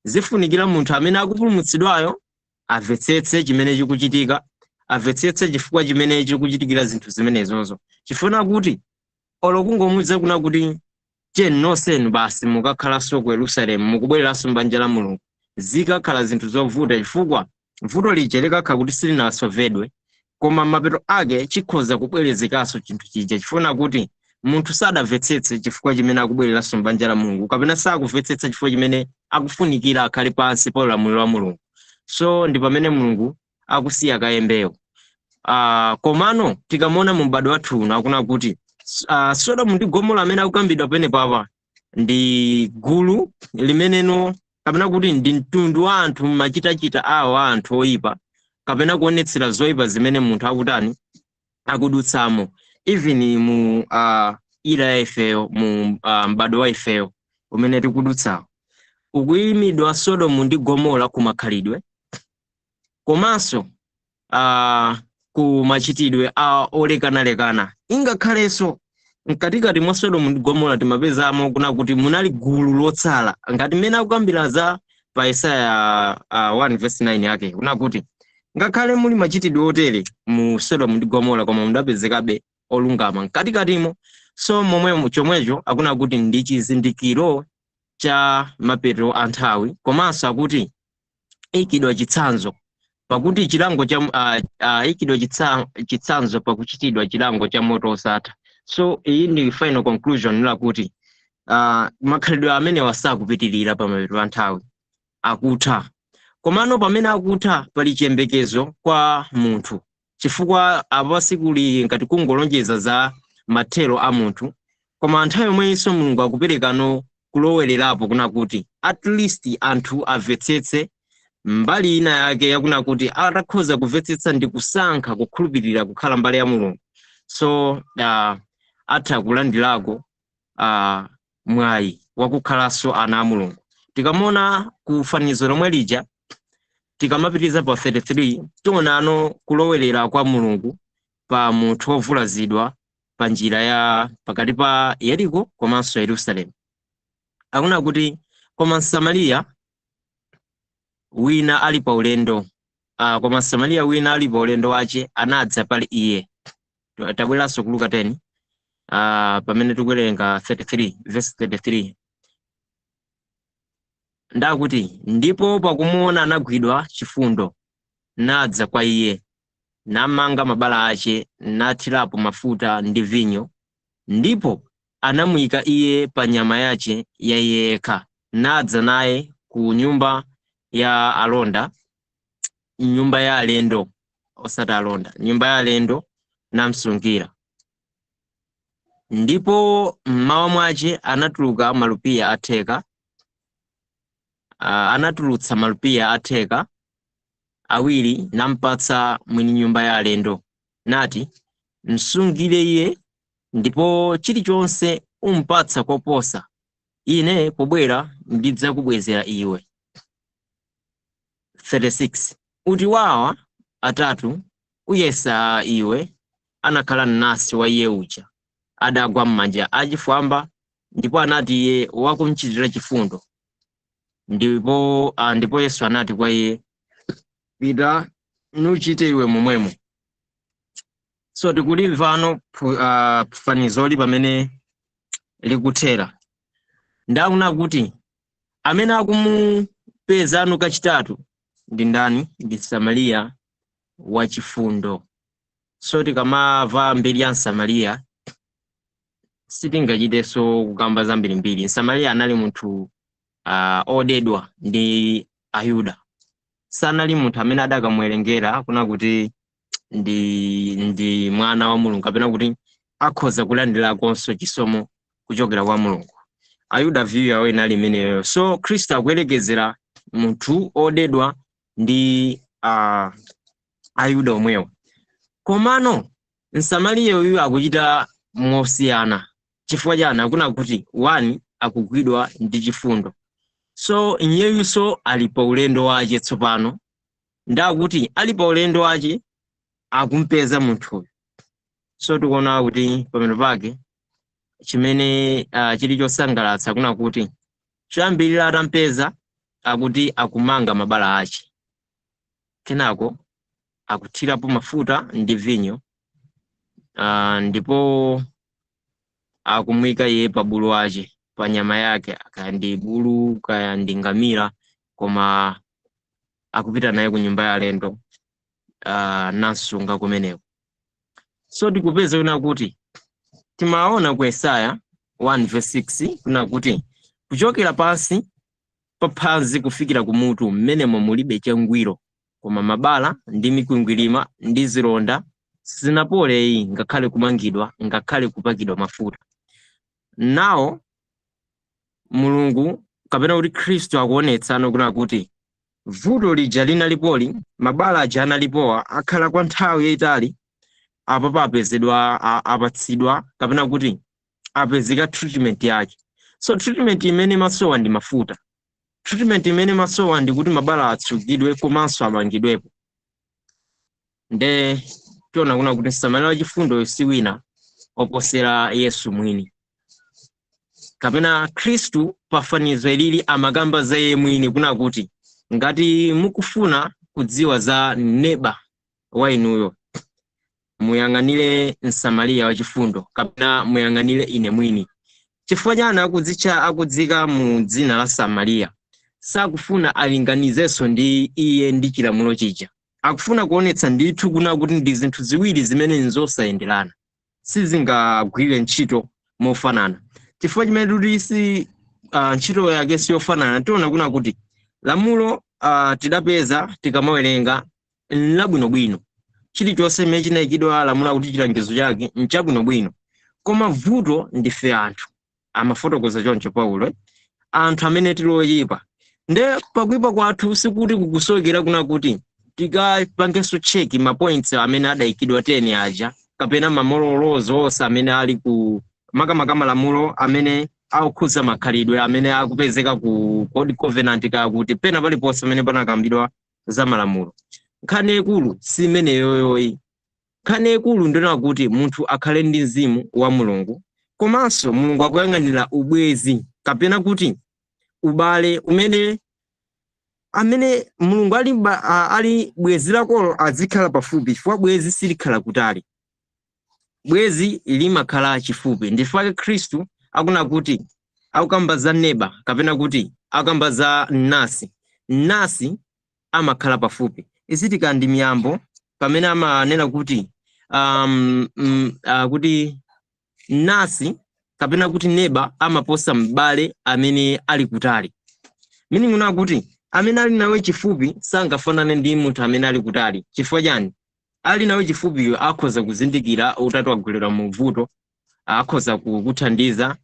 zifunikira munthu amene akupulumutsidwayo amvetsetse chimene chikuchitika, amvetsetse chifukwa chimene chikuchitikira zinthu zimenezozo, chifuna kuti olo kungomuwuza kuna kuti cheni nonsenu basi mukakhalanso ku Yerusalemu, mukubwereranso m'banja la Mulungu, zikakhala zinthu zovuta, chifukwa vuto lija likakhala kuti silinasovedwe, koma mapeto ake chikhoza kubwerezekanso chinthu chija, chifuna kuti munthu sadamvetsetse chifukwa chimene akubwereranso m'banja la Mulungu, kapena sakumvetsetsa chifukwa chimene akufunikira akhale pansi pa ulamuliro wa Mulungu. So ndi pamene Mulungu akusiya kayembewo. Komano tikamona mu m'bado wathu uno, akuna kuti Sodomu ndi Gomora amene akukambidwa pene papa ndi gulu limeneno, kapena kuti ndi mtundu wa anthu, machitachita awo a anthu oyipa, kapena kuonetsera zoyipa zimene munthu akutani, akudutsamo, even mu era ya ifeyo, mu m'bado wa ifeyo umene tikudutsawo, ukuyimidwa Sodomu ndi Gomora ku makhalidwe komanso ku machitidwe a olekanalekana. Ingakhalenso mkatikati mwa Sodomu ndi Gomora timapezamo kuna kuti munali gulu lotsala, ngati mmene akukambira za pa Yesaya 1 verse 9 yake, kuna kuti ngakhale muli machitidwe otere mu Sodomu ndi Gomora, koma mudapezekabe olungama mkatikatimo. So momwe chomwecho akuna kuti ndi chizindikiro cha mapeto a nthawi, komanso akuti ikidwa chitsanzo pakuti chilango cha ikidwa chitsanzo pakuchitidwa chilango cha moto osatha. So iyi ndi final conclusion lakuti makhalidwe amene sakupitirira pa mapeto a nthawi, akutha. Komano pamene akutha, pali chiyembekezo kwa munthu, chifukwa apo sikuli ngati kungolonjeza za mathero a munthu, koma nthawi yomwenso Mulungu akuperekano kulowererapo kuna kuti at least anthu amvetsetse mbali ina yake yakuna kuti atakhoza kumvetsetsa ndi kusankha kukhulupirira kukhala mbali ya Mulungu. So Atha kulandirako mwayi wakukhalanso ana a Mulungu. Tikamona ku fanizo lomwe lija, tikamapitiriza pa 33, tionano kulowerera kwa Mulungu pa munthu wovulazidwa pa njira ya pakati pa Yeriko komanso Yerusalemu. Akuna kuti, koma Msamariya wina ali pa ulendo, koma Msamariya wina ali pa ulendo wace anadza pali iye. Tabweranso ku Luka 10, pamene tikuwerenga 33, verse 33, ndakuti, "Ndipo pakumuona anagwidwa chifundo, nadza kwa iye, namanga mabala ace, nathirapo mafuta ndi vinyo, ndipo anamuyika iye pa nyama yace ya iye yekha, nadza naye ku nyumba ya alonda, nyumba ya alendo, osati alonda, nyumba ya alendo, namsungira. Ndipo mmawa mwace anatuluka malupiya atheka, anatulutsa malupiya atheka awiri, nampatsa mwini nyumba ya alendo, nati, 'Msungire iye, ndipo chilichonse umpatsa koposa, ine pobwera ndidzakubwezera iwe.' 36 Uti wawa atatu uyesa iwe anakhala mnansi wa iye uja adagwa m'manja achifwamba?" Ndipo anati iye, "Wakumchitira chifundo." Ndipo Yesu anati kwa iye, "Pita nuchite iwe momwemo." So tikulimvano fanizoli pamene likuthera, ndaona kuti amene akumupezano kachitatu ndi ndani? Ndi Samariya wachifundo. So tikamamva mbiri ya Msamariya, sitingachitenso kukamba zambirimbiri. Msamariya anali munthu odedwa ndi Ayuda. Sanali munthu amene adakamuwerengera kuna kuti ndi mwana wa Mulungu kapena kuti akhoza kulandirakonso chisomo kuchokera kwa Mulungu. Ayuda view yawo inali imeneyo. So Khristu akuyerekezera munthu odedwa ndi Ayuda omwewo. Komano Msamariya uyu akuchita mosiyana. Chifukwa chani? Akuna kuti one, akugwidwa ndi chifundo. So iyeyunso ali pa ulendo wace tsopano, ndakuti ali pa ulendo wace akumpeza munthuyu. So tikuona kuti pamene pake chimene chili chosangalatsa kuna kuti choyambirira atampeza, akuti akumanga mabala ace, kenako akuthirapo mafuta ndi vinyo, ndipo akumuyika iye pa bulu wace, pa nyama yake, kaya ndi bulu kaya ndi ngamira, koma akupita naye ku nyumba ya alendo, nasunga kumeneko. So tikupeza kuna kuti timaona ku Yesaya 1 verse 6 kuna kuti kuchokera pansi pa phazi kufikira kumutu mmenemo mulibe changwiro, koma mabala ndi mikwingwirima ndi zilonda sizinapoleyi, ngakhale kumangidwa, ngakhale kupakidwa mafuta. Nawo Mulungu kapena kuti Khristu akuonetsano kuna kuti vuto lija linalipoli, mabala aja analipowa, akhala kwa nthawi yayitali. Apo papezedwa, apatsidwa kapena kuti apezeka treatment yake. So treatment imene masowa ndi mafuta, treatment imene masowa ndi kuti mabala atsukidwe komanso amangidwepo. Nde tiona kuna kuti Msamariya wachifundo si wina oposera Yesu mwini kapena Khristu. Pafanizo ilili amakamba za iye mwini kuna kuti ngati mukufuna kudziwa za neba wa inuyo, muyang'anire Msamariya wachifundo kapena muyang'anire ine mwini. Chifukwa chani akudzitcha, akudzika mu dzina la Samariya? Sakufuna alinganizenso ndi iye ndi chilamulo chija. Akufuna kuonetsa ndithu kuna kuti ndi zinthu ziwiri zimene nzosayenderana, sizingagwire ntchito mofanana. Chifukwa chimene kuti si ntchito yake siyofanana, tiona kuna kuti lamulo tidapeza tikamawerenga labwinobwino, chilichonse chimene chinayikidwa lamulo kuti chilangizo chake nchabwinobwino, koma vuto ndife anthu. Amafotokoza choncho Paulo, eh? Anthu amene tili oyipa, nde pakuipa kwathu sikuti kukusowekera kuna kuti tikapangenso check ma points amene adayikidwa 10 aja. Kapena ma moral laws onse amene ali ku, makamaka malamulo amene akukhuza makhalidwe amene akupezeka ku Old Covenant, kakuti pena paliponse pamene panakambidwa za malamulo, nkhani yaikulu si imeneyoyoyi. Nkhani yaikulu ndinena kuti munthu akhale ndi mzimu wa Mulungu, komanso Mulungu akuyang'anira ubwezi kapena kuti ubale umene amene Mulungu ali, ali bwezi lakolo, azikhala pafupi, chifukwa bwezi silikhala kutali, bwezi limakhala chifupi. Ndifake Khristu akuna kuti akukamba za neba kapena kuti akukamba za mnasi, mnasi amakhala pafupi. Izitika ndi miyambo pamene amanena kuti kuti mnasi kapena kuti neba amaposa m'bale amene ali kutali, meaning una kuti amene ali nawe chifupi sangafanane ndi munthu amene ali kutali. Chifukwa chani? Ali nawe chifupiyo akhoza kuzindikira utatu wagwelera mu vuto, akhoza kukuthandiza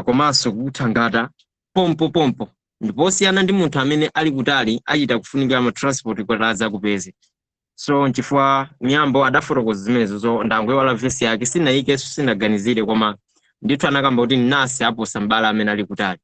komanso kukuthangata pompo pompo, ndiposiyana ndi munthu amene ali kutali, achita kufunikira ma transport kuti adzakupeze. So nchifukwa miyambo adafotokoza zimenezo. So ndangoiwala vesi yake, sinayikeso, sinaganizire, koma ndithu anakamba kuti mnasi aposa m'bale amene ali kutali.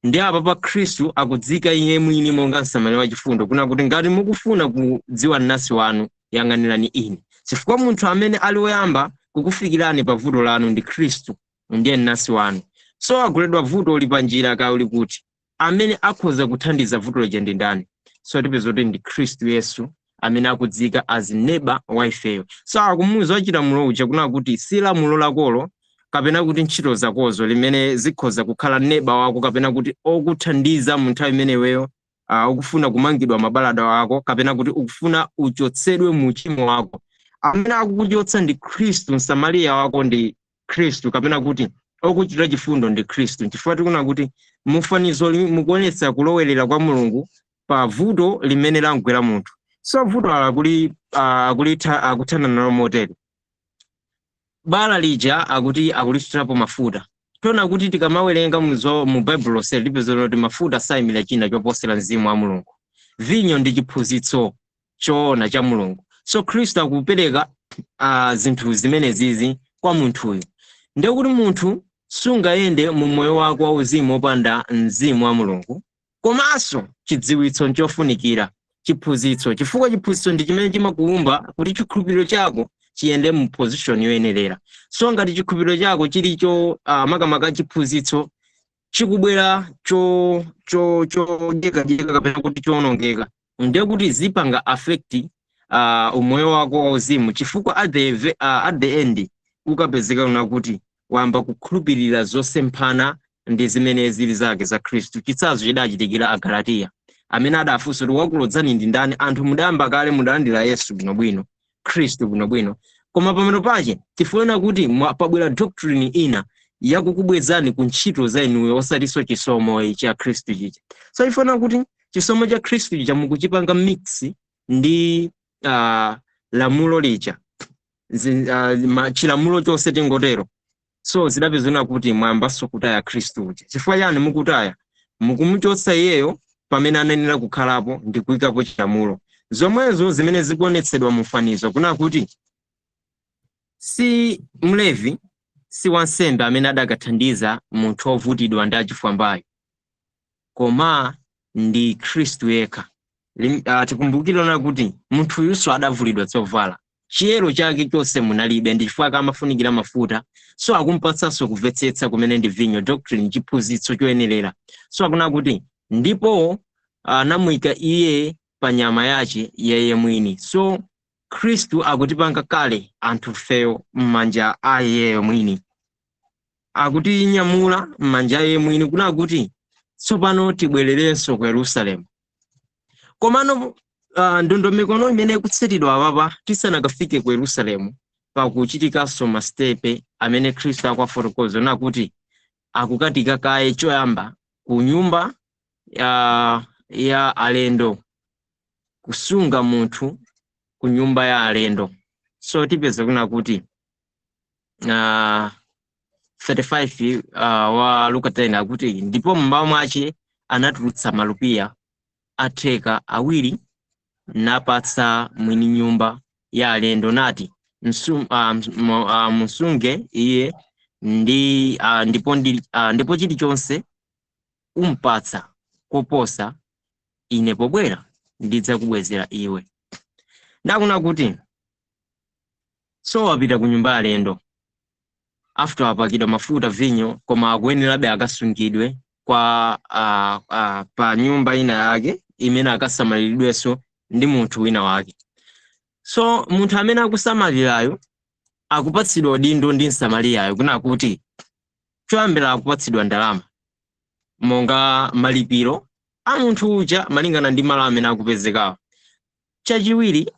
Ndi apa pa Khristu akudzika iye mwini monga msamariya wachifundo, kuna kuti ngati mukufuna kudziwa mnasi wanu, yang'anirani ine, chifukwa munthu amene ali woyamba kukufikirani pa vuto lanu ndi Khristu, ndiye mnasi wanu. So aguledwa vuto uli pa njira ka uli kuti, amene akhoza kuthandiza vuto lija ndi ndani? So tipeza kuti ndi Khristu Yesu amene akudzika as neighbor wa ifeyo. So akumuwuza wachilamulo uja kuna kuti si lamulo lakolo kapena kuti ntchito zakozo limene zikhoza kukhala neighbor wako kapena kuti okuthandiza mu nthawi imeneweyo ukufuna kumangidwa mabalada ako kapena kuti ukufuna uchotsedwe mu uchimo wako. Amene akukuchotsa ndi Khristu, msamariya wako ndi Khristu kapena kuti okuchitira chifundo ndi Khristu. Chifukwa tikuna kuti mufanizo mukuonetsa kulowerera kwa Mulungu pa vuto limene lamgwera munthu. So vuto akuli akulitha, akuthana nalo motere: bala lija akuti akulithirapo mafuta. Tiona kuti tikamawerenga mu Baibulo lonse, tipeza kuti mafuta sayimira china choposera mzimu wa Mulungu. Vinyo ndi chiphunzitso choona cha Mulungu. So Khristu akupereka zinthu zimenezizi kwa munthuyu. Ndiye kuti munthu sungayende mu moyo wako wauzimu wopanda mzimu wa Mulungu, komanso chidziwitso nchofunikira, chiphunzitso, chifukwa chiphunzitso ndi chimene chimakuwumba kuti chikhulupiriro chako chiyende mu position yoyenerera. So ngati chikhulupiriro chako chili cho makamaka chiphunzitso chikubwera cho cho chodyekadyeka kapena kuti chowonongeka, ndiye kuti zipanga affect umoyo wako wauzimu, chifukwa at the end ukapezeka una kuti wamba kukhulupirira zosemphana ndi zimene zili zake za Khristu. Chitsanzo chidachitikira Agalatiya amene adafunsa kuti, "Wakulodzani ndi ndani? Anthu mudayamba kale mudalandira Yesu bwinobwino, Khristu bwinobwino, koma pameno pache tifuna kuti pabwera doctrine ina yakukubwezani ku ntchito za inuyo, osatinso chisomo cha Khristu chicha." So ifuna kuti chisomo cha Khristu chicha mukuchipanga mix ndi lamulo lija, chilamulo chonse tingotero. So zidapezeka kuti mwayambanso kutaya Khristu uja. Chifukwa chani mukutaya? Mukumuchotsa iyeyo pamene anayenera kukhalapo ndi kuyikapo chilamulo, zomwezo zimene zikuonetsedwa mu fanizo, kuna kuti si Mlevi, si wansembe amene adakathandiza munthu wovutidwa ndi achifwambayo, koma ndi Khristu yekha. Tikumbukire na kuti munthu uyunso adavulidwa zovala, chiyero chake chonse munalibe, ndi chifukwa amafunikira mafuta. So akumpatsanso kumvetsetsa kumene ndi vinyo, doctrine, chiphunzitso choyenerera. So akuna kuti ndipo anamuyika iye pa nyama yace yeye mwini. So Khristu akutipanga kale anthu feyo m'manja a iyeyo mwini, akutinyamula m'manja a iye mwini, kuna kuti tsopano tibwererenso ku Yerusalemu. Komano ndondomeko imene ikutsatidwa apapa tisanakafike ku Yerusalemu, pakuchitikanso ma steps amene Khristu akuwafotokoza nakuti akukatika kaye choyamba ku nyumba ya alendo, kusunga munthu ku nyumba ya alendo. So tipeza kuna kuti 35 wa Luka 10 akuti, "Ndipo mmawa mwace anatulutsa malupiya atheka awiri, napatsa mwini nyumba ya alendo, nati, Musunge iye ndi ndipo chilichonse umpatsa koposa ine pobwera ndidzakubwezera iwe. Ndakuna kuti so wapita ku nyumba alendo after apakidwa mafuta, vinyo, koma akuyenerabe akasungidwe kwa pa nyumba ina yake imene akasamaliridwenso ndi munthu wina wake. So munthu amene akusamalirayo akupatsidwa udindo ndi msamariyayo, kuna kuti choyambira akupatsidwa ndalama monga malipiro a munthu uja malingana ndi malo amene akupezekawo. Chachiwiri,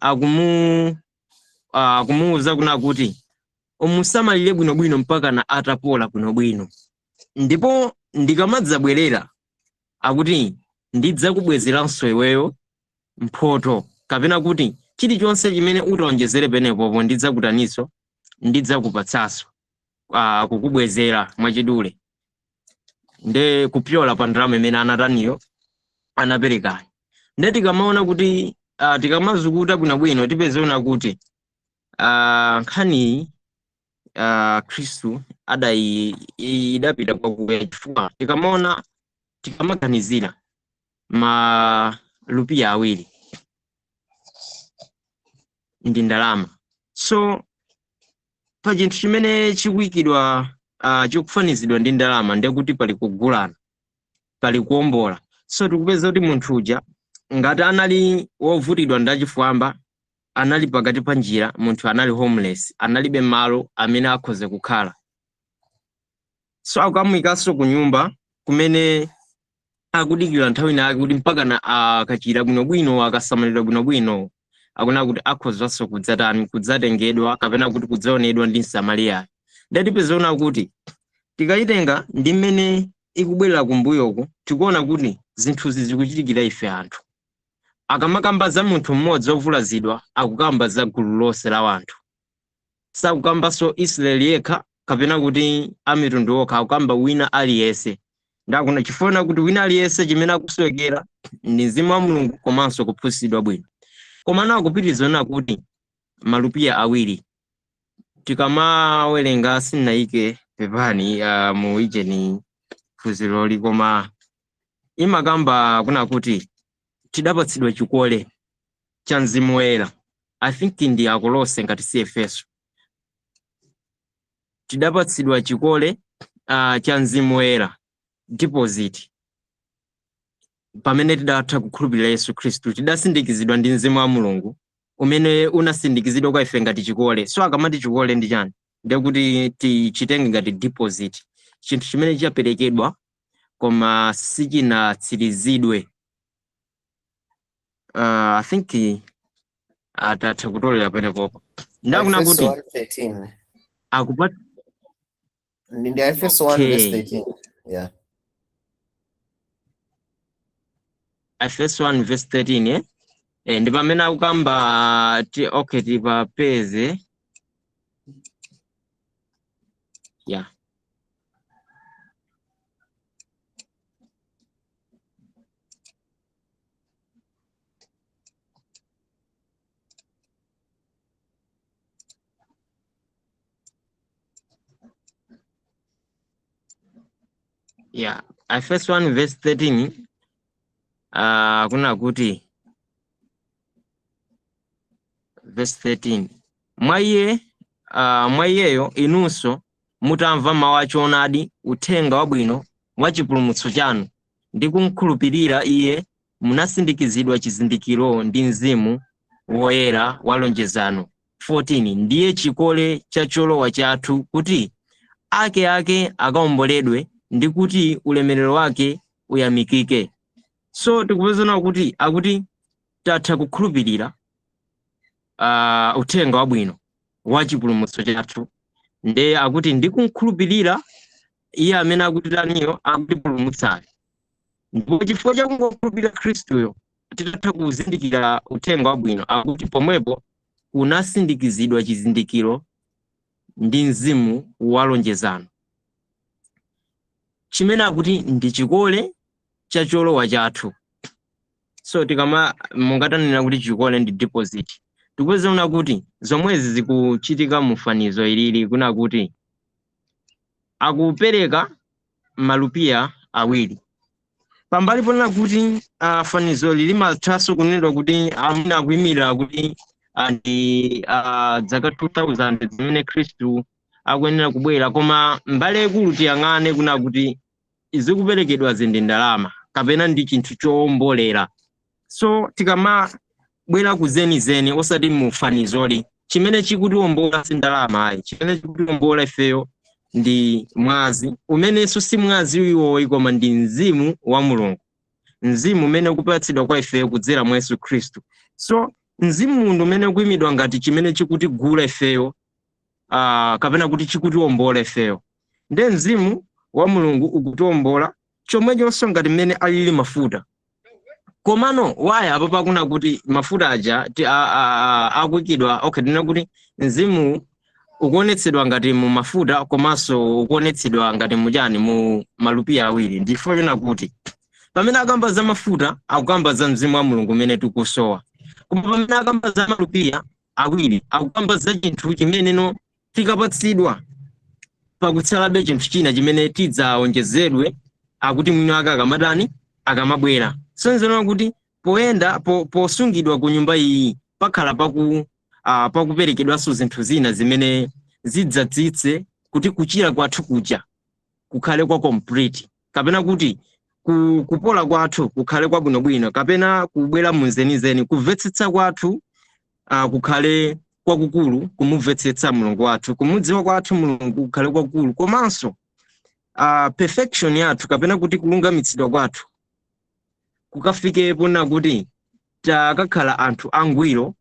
akumuwuza kuna kuti umusamalire bwinobwino mpaka na atapola bwinobwino, ndipo ndikamadzabwerera akuti ndidzakubwezeranso iweyo mphoto, kapena kuti chilichonse chimene utaonjezere penepopo ndidzakutaninso, ndidzakupatsanso, kukubwezera mwachidule nde kupyola pa ndalama imene anataniyo anaperekayo. Nde tikamaona kuti tikamazukuta bwinobwino tipezeona kuti nkhaniyi Khristu adayi idapita kwakuya, chifukwa tikamaona, tikamaganizira malupiya awiri ndi ndalama. So pa chinthu chimene chikuyikidwa, chikufanizidwa ndi ndalama, ndiye kuti pali kugulana, pali kuwombola. So tikupeza kuti munthu uja ngati anali wovutidwa ndi achifwamba, anali pakati pa njira, munthu anali homeless, analibe malo amene akhoza kukhala. So akamuyikanso ku nyumba kumene akudikira nthawi inake kuti mpaka na akachira bwinobwino, akasamalidwa bwinobwino, akuna kuti akhozanso kudzatani, kudzatengedwa kapena kuti kudzaonedwa ndi msamariyayo. Ndatipezaona kuti tikayitenga ndi mmene ikubwerera kumbuyoku, tikuona kuti zinthuzi zikuchitikira ife anthu. Akamakamba za munthu mmodzi wovulazidwa, akukamba za gulu lonse la wanthu, sakukambanso Israeli yekha kapena kuti amitundu okha, akukamba wina aliyense. Ndakuna chifuna kuti wina aliyense chimene akusowekera ndi mzimu wa Mulungu komanso kuphunzitsidwa bwino. Koma na akupitiriza kuti malupiya awiri, tikamawerenga, sinnayike, pepani, mu ijeni phunziroli, koma imakamba kuna kuti tidapatsidwa chikole cha mzimu woyera. I think ndi Akolose ngati si Efeso. Tidapatsidwa chikole cha mzimu woyera, deposit, pamene tidatha kukhulupirira Yesu Khristu. Tidasindikizidwa ndi mzimu wa Mulungu umene unasindikizidwa kwa ife ngati chikole. So akamati chikole ndi chani? Ndekuti tichitenge ngati deposit, chinthu chimene chaperekedwa koma sichinatsirizidwe. I think atatha kutolera penepopo. Ndakuna Efeso kuti 1:13. akupa Ndi Efeso 1 verse Okay. 13. Yeah. Efeso 1 verse 13, eh? Eh, ndi pamene akukamba ti, okay, tipapeze, yeah. Yeah, Efeso 1 verse 13, kuna kuti verse 13, mwa iye, mwa iyeyo inunso mutamva mawu achoonadi, uthenga wabwino wa chipulumutso chanu, ndi kumkhulupirira iye, munasindikizidwa chizindikiro ndi mzimu woyera wa lonjezano. 14 ndiye chikole cha cholowa chathu, kuti ake ake akawomboledwe, ndi kuti ulemerero wake uyamikike. So tikupezana kuti akuti tatha kukhulupirira uthenga wabwino wa chipulumutso chathu, nde akuti ndi kumkhulupirira iye amene akutitaniyo, akutipulumutsayo. Ndipo chifukwa cha kungokhulupirira Khristuyo, titatha kuzindikira uthenga wabwino, akuti pomwepo kunasindikizidwa chizindikiro ndi mzimu wa lonjezano, chimene akuti ndi chikole cha cholowa chathu. So tikama mungatanena kuti chikole ndi deposit, Tikupeza kuti zomwezi zikuchitika mu fanizo ilili, kuna kuti akupereka malupiya awiri. Pambali ponena kuti fanizo limathanso kunenedwa kuti amene akuyimirira kuti ndi zaka 2000 zimene Khristu akuyenera kubwera, koma mbali yaikulu tiyang'ane kuna kuti zikuperekedwa zindi ndalama kapena ndi chinthu chowombolera. So tikamabwera ku zenizeni, osati mu fanizoli, chimene chikutiwombola si ndalama ayi. Chimene chikutiwombola ifeyo ndi mwazi, umenenso si mwazi iwoyi, koma ndi mzimu wa Mulungu, mzimu umene ukupatsidwa kwa ifeyo kudzera mwa Yesu Khristu. So mzimu ndi umene ukuyimidwa ngati chimene chikutigula ifeyo, kapena kuti chikutiwombola ifeyo. Nde mzimu wa Mulungu ukutiwombola chomwechonso ngati mmene alili mafuta. Komano waya apo pakuna kuti mafuta aja akuyikidwa, okay, tinena kuti mzimu ukuonetsedwa ngati mu mafuta komanso ukuonetsedwa ngati muchani, mu malupiya awiri. Ndifo chona kuti pamene akamba za mafuta akukamba za mzimu wa Mulungu umene tikusowa, koma pamene akamba za malupiya awiri akukamba za chinthu chimene no tikapatsidwa pakutsalabe chinthu china chimene tidzawonjezedwe, akuti mwini wake akamatani, akamabwera. Sonzera kuti poyenda posungidwa ku nyumba iyi pakhala pakuperekedwanso zinthu zina zimene zidzadzitse kuti kuchira kwathu kuja kukhale kwa complete, kapena kuti kupola kwathu kukhale kwabwinobwino, kapena kubwera munzenizeni, kumvetsetsa kwathu kukhale kwakukulu, kumumvetsetsa Mulungu wathu, kumudziwa kwathu Mulungu kukhale kwakukulu, komanso perfection yathu kapena kuti kulungamitsidwa kwathu kukafikepo nakuti takakhala anthu angwiro,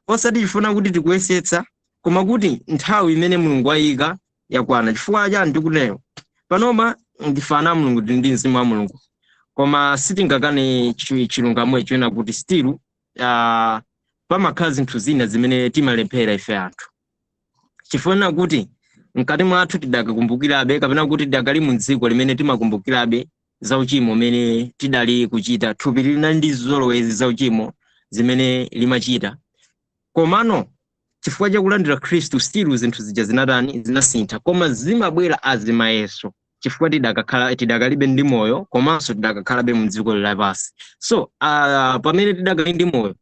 osati chifuna kuti tikuyesetsa, koma kuti nthawi imene Mulungu ayika yakwana. Chifukwa chani tikutero? Panoma ndife ana a Mulungu, tili ndi mzimu wa Mulungu, koma sitingakane chilungamo icho kuti still pamakhala zinthu zina zimene timalephera ife anthu, chifukwa kuti mkati mwathu tidakakumbukirabe, kapena kuti tidakali mu dziko limene timakumbukirabe za uchimo umene tidali kuchita. Thupi linali ndi zolowezi za uchimo zimene limachita, komano chifukwa chakulandira Khristu still zinthu zija zinatani, zinasintha, koma zimabwera azimayeso chifukwa tidakakhala, tidakalibe ndi moyo, komanso tidakakhalabe mu dziko lapansi. So pamene tidakali ndi moyo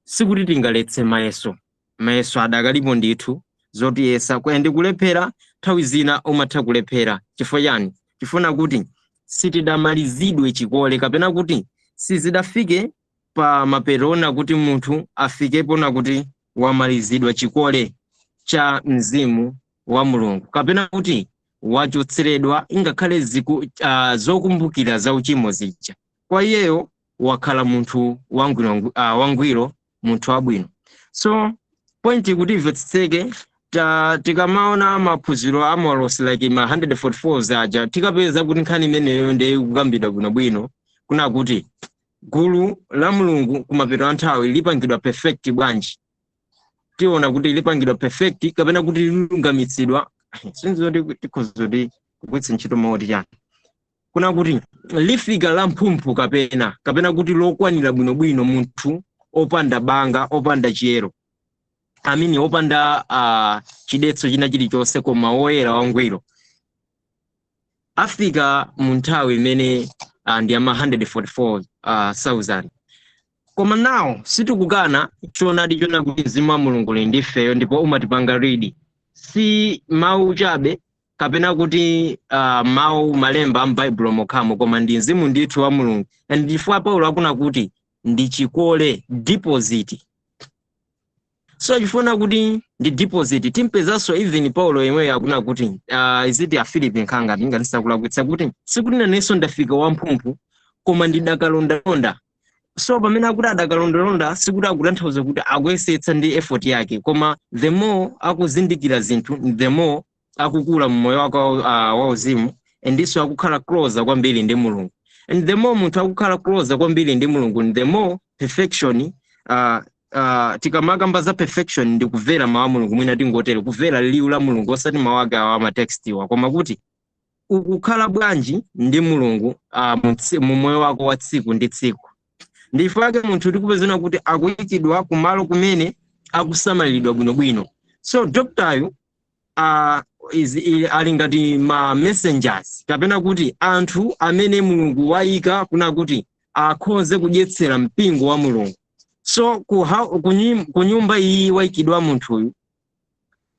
sikuti tingaletse mayeso. Mayeso adakalipo ndithu zotiyesa ndi kulephera. Nthawi zina umatha kulephera. Chifukwa chani? Chifuna kuti sitidamalizidwe chikole, kapena kuti sizidafike pa mapeto kuti munthu afikepo nakuti wamalizidwa chikole cha mzimu wa Mulungu, kapena kuti wachotseredwa ingakhale zokumbukira za uchimo zija. Kwa iyeyo wakhala munthu wangwiro, wangwiro, munthu wabwino. So point kuti imvetsetseke, tikamaona maphunziro a maulosi like ma 144 aja, tikapeza kuti nkhani imeneyo ndiye kukambidwa bwinobwino, kuna kuti gulu la Mulungu kumapeto a nthawi lipangidwa perfect bwanji. Tiona kuti lipangidwa perfect kapena kuti lilungamitsidwa, sinzoti tikhoza kuti kugwiritsa ntchito mawu chani, kuna kuti lifika la mphumphu kapena kuti lokwanira bwinobwino, munthu opanda banga, opanda chiyero, amini, opanda chidetso china chilichonse, koma woyera wangwiro, afika mu nthawi imene ndi ama 144,000. Koma nawo sitikukana choonadi chona kuti mzimu wa Mulungu uli ndi ifeyo ndipo umatipanga lead. Si mawu chabe kapena kuti mawu malemba a m'Baibulo mokhamo, koma ndi mzimu ndithu wa Mulungu. And chifukwa Paulo akuna kuti ndi chikole, deposit. So chifuna kuti ndi deposit, timpezanso even Paulo yemweyo akuna kuti, iziti Afilipi nkhanga ndingatisakulakwitsa, kuti sikuti nanenso ndafika wamphumphu, koma ndidakalondalonda. So pamene akuti adakalondalonda, sikuti akutanthauza kuti akuyesetsa ndi effort yake, koma the more akuzindikira zinthu, the more akukula mmoyo wake wauzimu, andinso akukhala closer kwambiri ndi Mulungu. And the more munthu akukhala closer kwambiri ndi Mulungu, the more perfection. Tikamakamba za perfection ndi kumvera mawu a Mulungu, mwina tingotere kumvera liwu la Mulungu, osati mawu ake awa amatextiwa, koma kuti ukukhala bwanji ndi Mulungu mu moyo wako wa tsiku ndi tsiku. Ndifake munthu tikupezana kuti akuyikidwa kumalo kumene Akusamaliridwa bwinobwino. So doctoryu ali ngati ma messengers, kapena kuti anthu amene Mulungu wayika kuna kuti akhoze kudyetsera mpingo wa Mulungu. So ku nyumba iyi wayikidwa munthuyu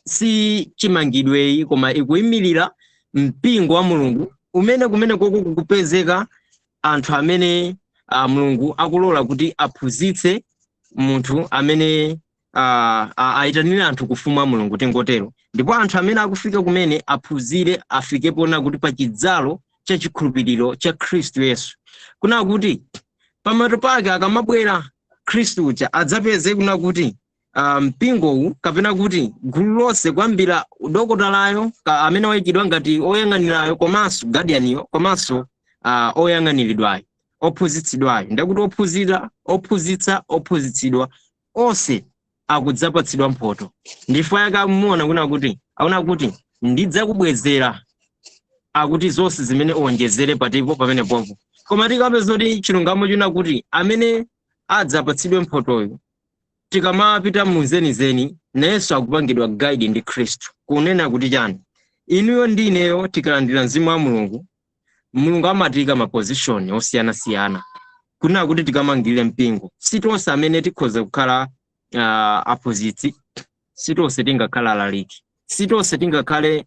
si chimangidweyi, koma ikuyimirira mpingo wa Mulungu umene kumene koko kukupezeka anthu amene Mulungu akulola kuti aphunzitse munthu amene ayitanire anthu kufumu wa Mulungu, tingotero. Ndipo anthu amene akufika kumene aphunzire, afikepo na kuti pa chidzalo cha chikhulupiriro cha Khristu Yesu, kuna kuti pamato pake akamabwera Khristu uja adzapeze kuna kuti mpingowu, kapena kuti gulu lonse, kuyambira dokotalayo amene wayikidwa ngati oyang'anirayo, komanso guardianiyo, komanso oyang'aniridwayo, ophunzitsidwayo, ndekuti ophunzira, ophunzitsa, ophunzitsidwa, onse akudzapatsidwa mphoto. Ndifo yake amuona kuna kuti aona kuti ndidzakubwezera, akuti zonse zimene uwonjezere patipo pamene popo. Koma tikapeza kuti chilungamo china kuti amene adzapatsidwe mphotoyo, tikamapita muzenizeni, nayenso akupangidwa guide ndi Khristu. Kunena kuti chani? Inuyo ndi ineyo tikalandira mzimu wa Mulungu, Mulungu amatiyika ma position osiyanasiyana kunena kuti tikamangirire mpingo. Si tonse amene tikhoza kukhala aphunzitsi, si tonse tingakhala alaliki, si tonse tingakhale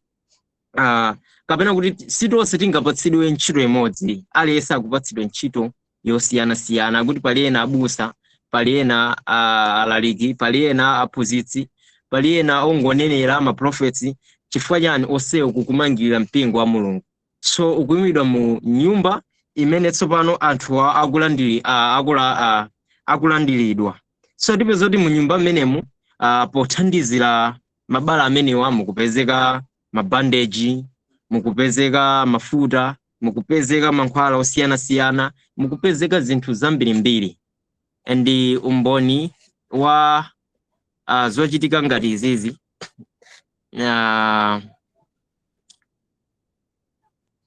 kapena kuti si tonse tingapatsidwe ntchito imodzi. Aliyense akupatsidwa ntchito yosiyanasiyana, kuti pali ena abusa, pali ena alaliki, pali ena aphunzitsi, pali ena ongonenera, ma prophets. Chifukwa chani? Onsewo kukumangirira mpingo wa Mulungu. So ukuyimidwa mu nyumba imene tsopano anthu akulandiridwa. So tipeza kuti mu nyumba mmenemu, pothandizira mabala amenewa, mukupezeka mabandeji, mukupezeka mafuta, mukupezeka mankhwala osiyanasiyana, mukupezeka zinthu zambirimbiri. Ndi umboni wa zochitika ngati izizi.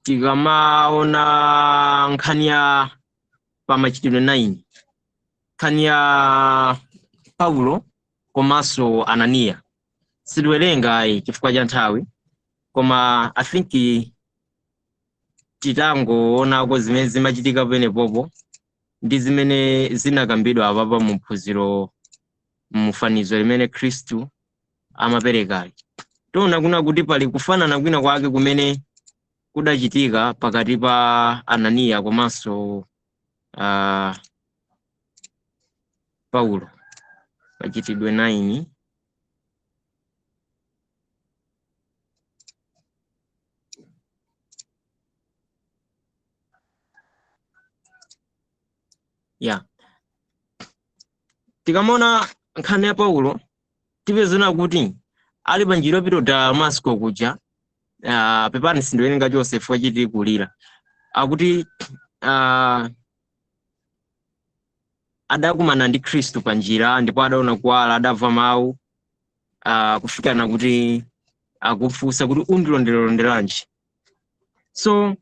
Tikamaona nkhani ya pamachitidwe 9, nkhani ya Paulo komanso Ananiya, sitiwerenga ayi chifukwa cha nthawi, koma I think titangoonako zimene zimachitika penepopo ndi zimene zinakambidwa apapa mu phunziro, mu fanizo limene Khristu amaperekali, tiona kuna kuti pali kufanana kwina kwake kumene kudachitika pakati pa Ananiya komanso Paulo. Machitidwe 9. Ya, tikamaona nkhani ya Paulo, tipezana kuti ali pa njira yopita ku Damasco kuja. Pepani, sindiwerenga chonse chifukwa chiti kulira. Akuti adakumana ndi Khristu pa njira, ndipo adaona kuwala, adamva mawu, kufikana kuti akufunsa kuti undilonderalonderanji. So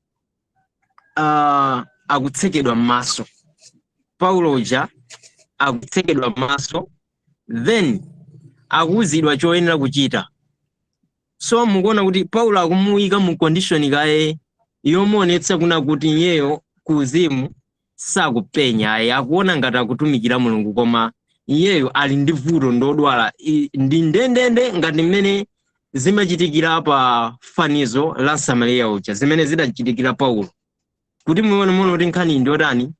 akutsekedwa m'maso, Paulo uja akutsekedwa m'maso, then akuwuzidwa choyenera kuchita. So mukuona kuti Paulo akumuyika mu condition kaye yomuonetsa kuna kuti iyeyo kuuzimu sakupenya ayi, akuona ngati akutumikira Mulungu, koma iyeyo ali ndi vuto, ndodwala. Ndi ndendende ngati mmene zimachitikira pa fanizo la Msamariya uja, zimene zidachitikira Paulo, kuti muone muone kuti nkhani ndiyotani,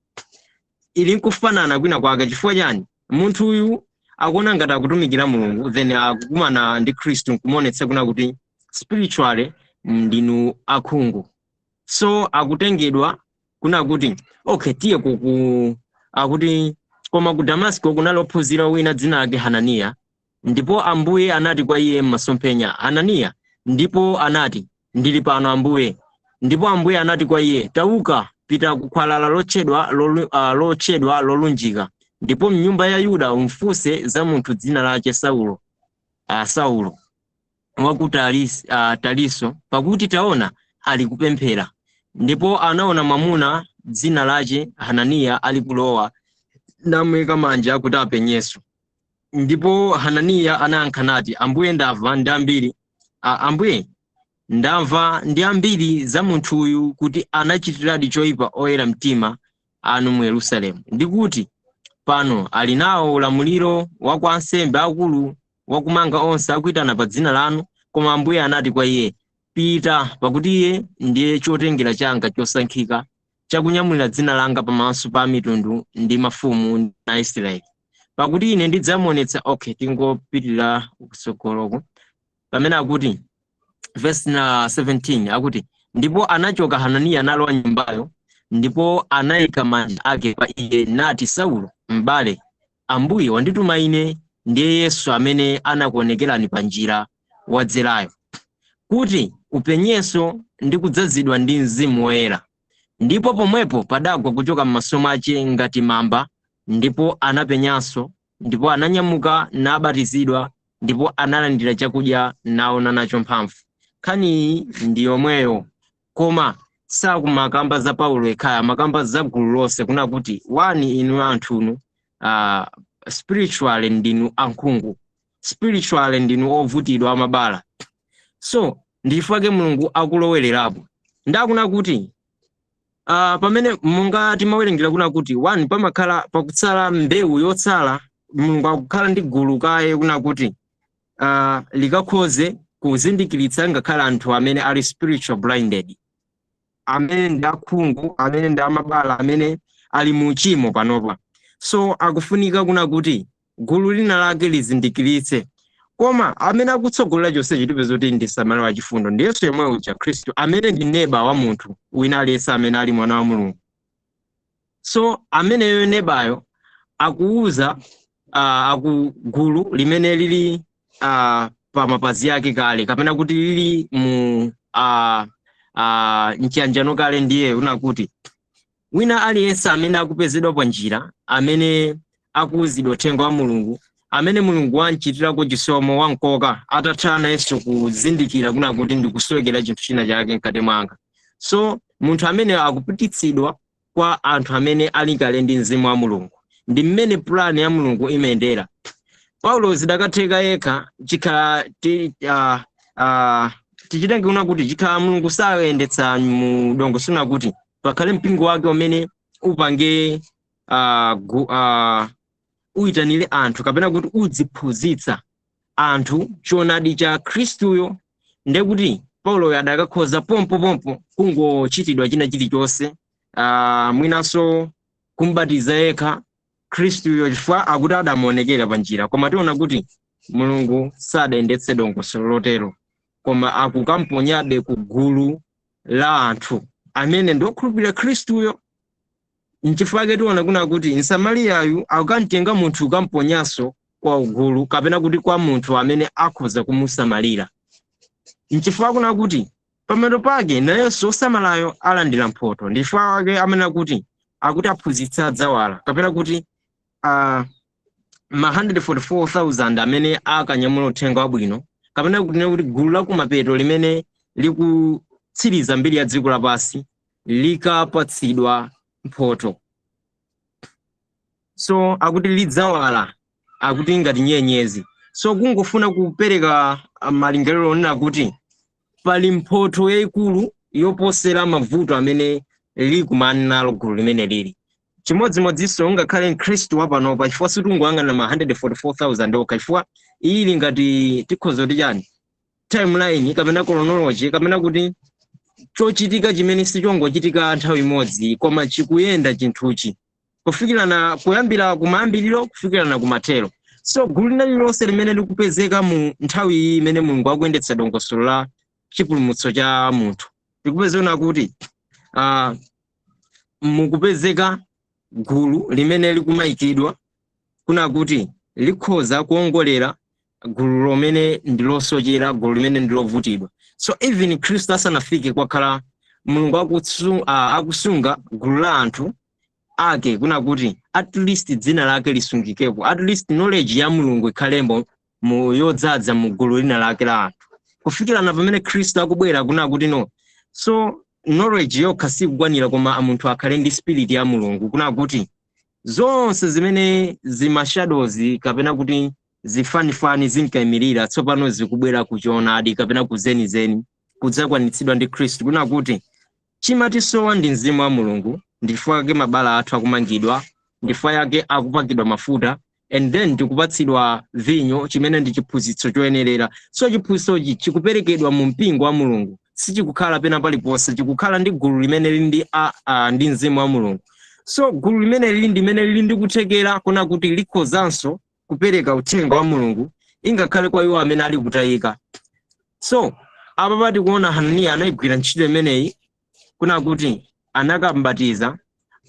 ili nkufanana kwina kwake. Chifukwa chani? Munthu uyu akuona ngati akutumikira Mulungu, then akukumana ndi Khristu nkumuonetsa kuna kuti spiritually ndinu akhungu. So akutengedwa kuna kuti okay, tiye kuku. Akuti koma ku Damasiko kunali ophunzira wina dzina lake Hananiya, ndipo Ambuye anati kwa iye m'masomphenya, "Hananiya." Ndipo anati, "Ndili pano, Ambuye." Ndipo Ambuye anati kwa iye, "Tauka, pita ku khwalala lotchedwa Lolunjika, ndipo mnyumba ya Yuda umfunse za munthu dzina lake Saulo wa ku Tariso, pakuti taona, ali kupemphera. Ndipo anaona mwamuna dzina lache Hananiya ali kulowa, namuyika manja kuti apenyenso." Ndipo Hananiya anayankha nati, "Ambuye, ndamva ndi ambiri, Ambuye, ndamva ndi ambiri za munthu uyu, kuti anachitiradi choyipa oyera mtima anu mu Yerusalemu, ndi kuti pano ali nawo ulamuliro wa kwa ansembe akulu wakumanga onse akuyitana pa dzina lanu." Koma Ambuye anati kwa iye, "Pita, pakuti iye ndiye chotengera changa chosankhika chakunyamulira dzina langa pamaso pa mitundu ndi mafumu na Israeli, pakuti ine ndidzamuonetsa." Okay, tingopitirira kutsogoloko pamene akuti verse na 17, akuti, "Ndipo anachoka Hananiya analowa nyumbayo, ndipo anayika manja ake pa iye nati, 'Saulo, m'bale, Ambuye wandituma ine, ndiye Yesu amene anakuonekerani pa njira wadzerayo, kuti upenyenso ndi kudzazidwa ndi Mzimu Woyera.' Ndipo pomwepo padagwa kuchoka m'maso mwace ngati mamba, ndipo anapenyanso, ndipo ananyamuka nabatizidwa, ndipo analandira chakudya naona nacho mphamvu." Nkhani iyi ndi yomweyo, koma sakumakamba za Paulo yekhaya, amakamba za gulu lonse, kuna kuti one, inu anthunu spiritually ndinu ankhungu, spiritually ndinu ovutidwa amabala. So ndifake Mulungu akulowererapo. Ndakuna kuti pamene monga timawerengera kuna kuti one, pamakhala pakutsala mbewu yotsala, Mulungu akukhala ndi gulu kaye kuna kuti likakhoze kuzindikiritsa ngakhale anthu amene ali spiritual blinded, amene ndi akhungu, amene ndi amabala, amene ali mu uchimo panopa. So akufunika kuna kuti gulu lina lake lizindikiritse. Koma amene akutsogolera chonsechi, tipeza kuti ndi Samariya wachifundo, ndi Yesu yemwe uja, Khristu, amene ndi neba wa munthu wina aliyense amene ali mwana wa Mulungu. So ameneyo nebayo akuuza aku gulu limene lili pa mapazi ake kale, kapena kuti lili mu mchiyanjano kale, ndiye una kuti wina aliyense amene akupezedwa pa njira, amene akuwuzidwa uthenga wa Mulungu, amene Mulungu wamchitirako chisomo, wamkoka atatha nayenso kuzindikira kuna kuti ndikusowekera chinthu china chake mkati mwanga. So munthu amene akupititsidwa kwa anthu amene ali kale ndi Mzimu wa Mulungu. Ndi mmene plan ya Mulungu imayendera. Paulo zidakatheka yekha, chikhala tichitenge kuna kuti chikhala Mulungu sayendetsa mu dongosolo kuti pakhale mpingo wake umene upange uyitanire anthu, kapena kuti udziphunzitsa anthu choonadi cha Khristuyo, ndekuti Paulo adakakhoza pompopompo kungochitidwa china chilichonse, mwinanso kumbatiza yekha Khristuyo, chifukwa akuti adamuonekera pa njira. Koma tiona kuti Mulungu sadayendetse dongosolo lotero, koma akukamponyabe ku gulu la anthu amene ndi okhulupirira Khristuyo. Nchifukwa tiona kuna kuti Msamariyayu akukamtenga munthu kamponyanso kwa ugulu, kapena kuti kwa munthu amene akhoza kumusamalira. Nchifukwa kuna kuti pamapeto pake nayenso osamalayo alandira mphotho. Ndifukwa ake amene akuti aphunzitsa adzawala, kapena kuti ma 144,000 amene akanyamula uthenga wabwino, kapena kuti kuti gulu la kumapeto limene likutsiriza mbiri ya dziko lapansi likapatsidwa mphotho. So akuti lidzawala, akuti ngati nyenyezi. So kungofuna kupereka malingaliro onena kuti pali mphotho yayikulu yoposera mavuto amene likumana nalo gulu limene lili. Chimodzimodzinso ngakhale Mkhristu wapanopa, chifukwa situngoyang'ana ma 144,000 okha, chifukwa ili ngati tikhoza kuti chani, timeline kapena chronology, kapena kuti chochitika chimene sichongochitika nthawi imodzi, koma chikuyenda chinthuchi kufikirana kuyambira kumayambiriro kufikirana kumathero. So gulu lina lililonse limene likupezeka mu nthawi iyi imene Mulungu akuyendetsa dongosolo la chipulumutso cha munthu, tikupezeka kuti mukupezeka gulu limene likumayikidwa kuna kuti likhoza kuongolera gulu lomene ndilosochera, gulu limene ndilovutidwa. So even Khristu asanafike, kwakhala Mulungu akusunga gulu la anthu ake kuna kuti at least dzina lake lisungikepo, at least knowledge ya Mulungu ikhalembo mu yodzaza mu gulu lina lake la anthu, kufikirana pamene Khristu akubwera, kuna kuti no, so knowledge yokha sikukwanira, koma munthu akhale ndi spirit ya Mulungu, kuna kuti zonse zimene zima shadows kapena kuti Zifanifani zinkayimirira tsopano zikubwera kuchoonadi kapena kuzenizeni kudzakwanitsidwa ndi Khristu, kuna kuti chimatisowa ndi mzimu wa Mulungu. Ndifukwa yake mabala athu akumangidwa, ndifukwa yake akupakidwa mafuta, and then tikupatsidwa vinyo, chimene ndi chiphunzitso choyenerera. So chiphunzitsochi chikuperekedwa mu mpingo wa Mulungu, sichikukhala pena paliponse, chikukhala ndi gulu limene lili ndi mzimu wa Mulungu. So gulu limene lili ndimene lili ndi kuthekera kuna kuti likhozanso kupereka uthenga wa Mulungu ingakhale kwa iwo amene ali kutayika. So apa patikuona Hananiya anayigwira ntchito imeneyi, kuna kuti anakambatiza.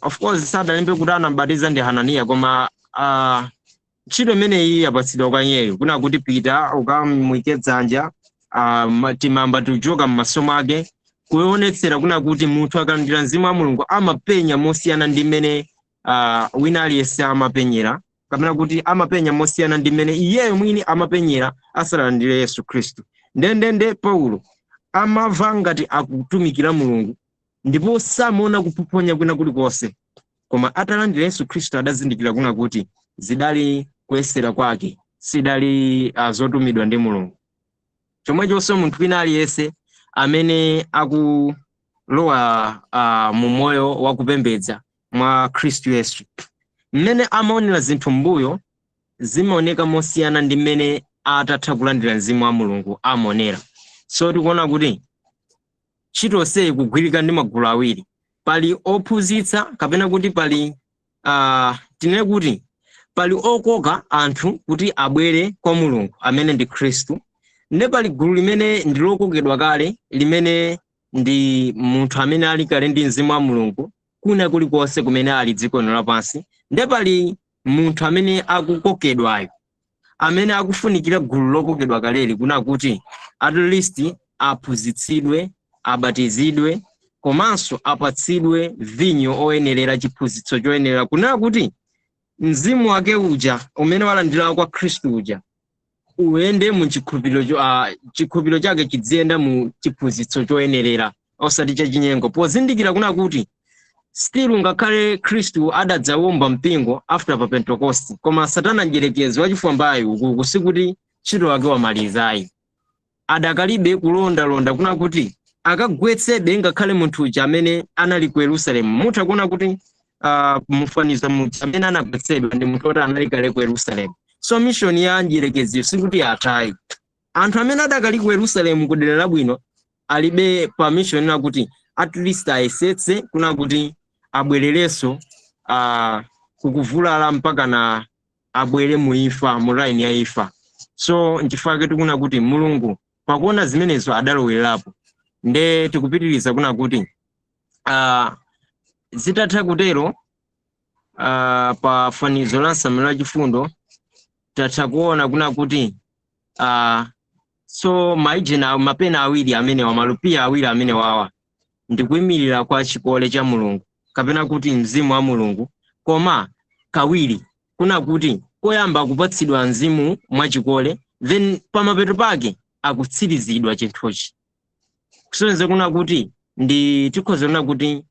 Of course sadalembe kuti anambatiza ndi Hananiya, koma ntchito imeneyi yapatsidwa kwa iyeyo, kuna kuti pita ukamuyike dzanja, timamba tikuchoka m'maso mwake, kuonetsera kuna kuti munthu akalandira mzimu wa Mulungu amapenya mosiyana ndi mmene wina aliyense amapenyera, kapena kuti amapenya mosiyana ndi mmene iyeyo mwini amapenyera asalandire Yesu Khristu. Ndendende Paulo amamva ngati akutumikira Mulungu ndipo samaona kuphophonya kwina kulikonse, koma atalandira Yesu Khristu adazindikira kuna kuti zidali kuyesera kwake, sidali zotumidwa ndi Mulungu. Chomwechonso munthu wina aliyense amene akulowa mu moyo wakupembedza mwa Khristu Yesu, mmene amaonera zinthu m'mbuyo zimaoneka mosiyana ndi mmene atatha kulandira mzimu wa Mulungu amaonera. So tikuona kuti ntchito yonseyi kugwirika ndi magulu awiri. Pali ophunzitsa, kapena kuti pali tinene kuti pali okoka anthu kuti abwere kwa Mulungu amene ndi Khristu, ndi pali gulu limene ndi lokokedwa kale, limene ndi munthu amene ali kale ndi mzimu wa Mulungu kuna kulikonse kumene ali dziko lino lapansi, ndi pali munthu amene akukokedwayo amene akufunikira gulu lokokedwa kaleli, kuna kuti at least aphunzitsidwe, abatizidwe, komanso apatsidwe vinyo oyenerera, chiphunzitso choyenerera, kunena kuti mzimu wake uja umene walandira kwa Khristu uja uyende mu chikhulupiriro, chikhulupiriro chake chiziyenda mu chiphunzitso choyenerera, osati chachinyengo, pozindikira kuna kuti still ngakhale Khristu adadzawumba mpingo after pa Pentecost, koma Satana mdierekezi wachifwambayo uku sikuti ntchito yake wamalizayi, adakalibe kulondalonda kuna kuti akagwetsebe ngakhale munthu uja amene anali ku Yerusalemu. Mutha kuona kuti mufanizo muja amene anagwetsedwa ndi munthu oti anali kale ku Yerusalemu. So mission ya mdierekeziyo sikuti yathayi. Anthu amene adakali ku Yerusalemu, kudera labwino, alibe permission na kuti at least ayesetse kuna kuti abwererenso kukuvulala mpaka na abwere mu imfa, mu line ya imfa. So nchifukwa tikuna kuti Mulungu pakuona zimenezo adalowerapo. Nde tikupitiriza kuna kuti zitatha kutero, pa fanizo la nsamiro lachifundo tatha kuona kuna kuti so maijena mapena awiri amene malupiya awiri amene wawa ndikuyimirira kwa chikole cha Mulungu, kapena kuti mzimu wa Mulungu, koma kawiri, kuna kuti koyamba kupatsidwa mzimu mwachikole, then pamapeto pake akutsirizidwa chinthuchi, kusonyeza kuna kuti ndi tikhoza kuna kuti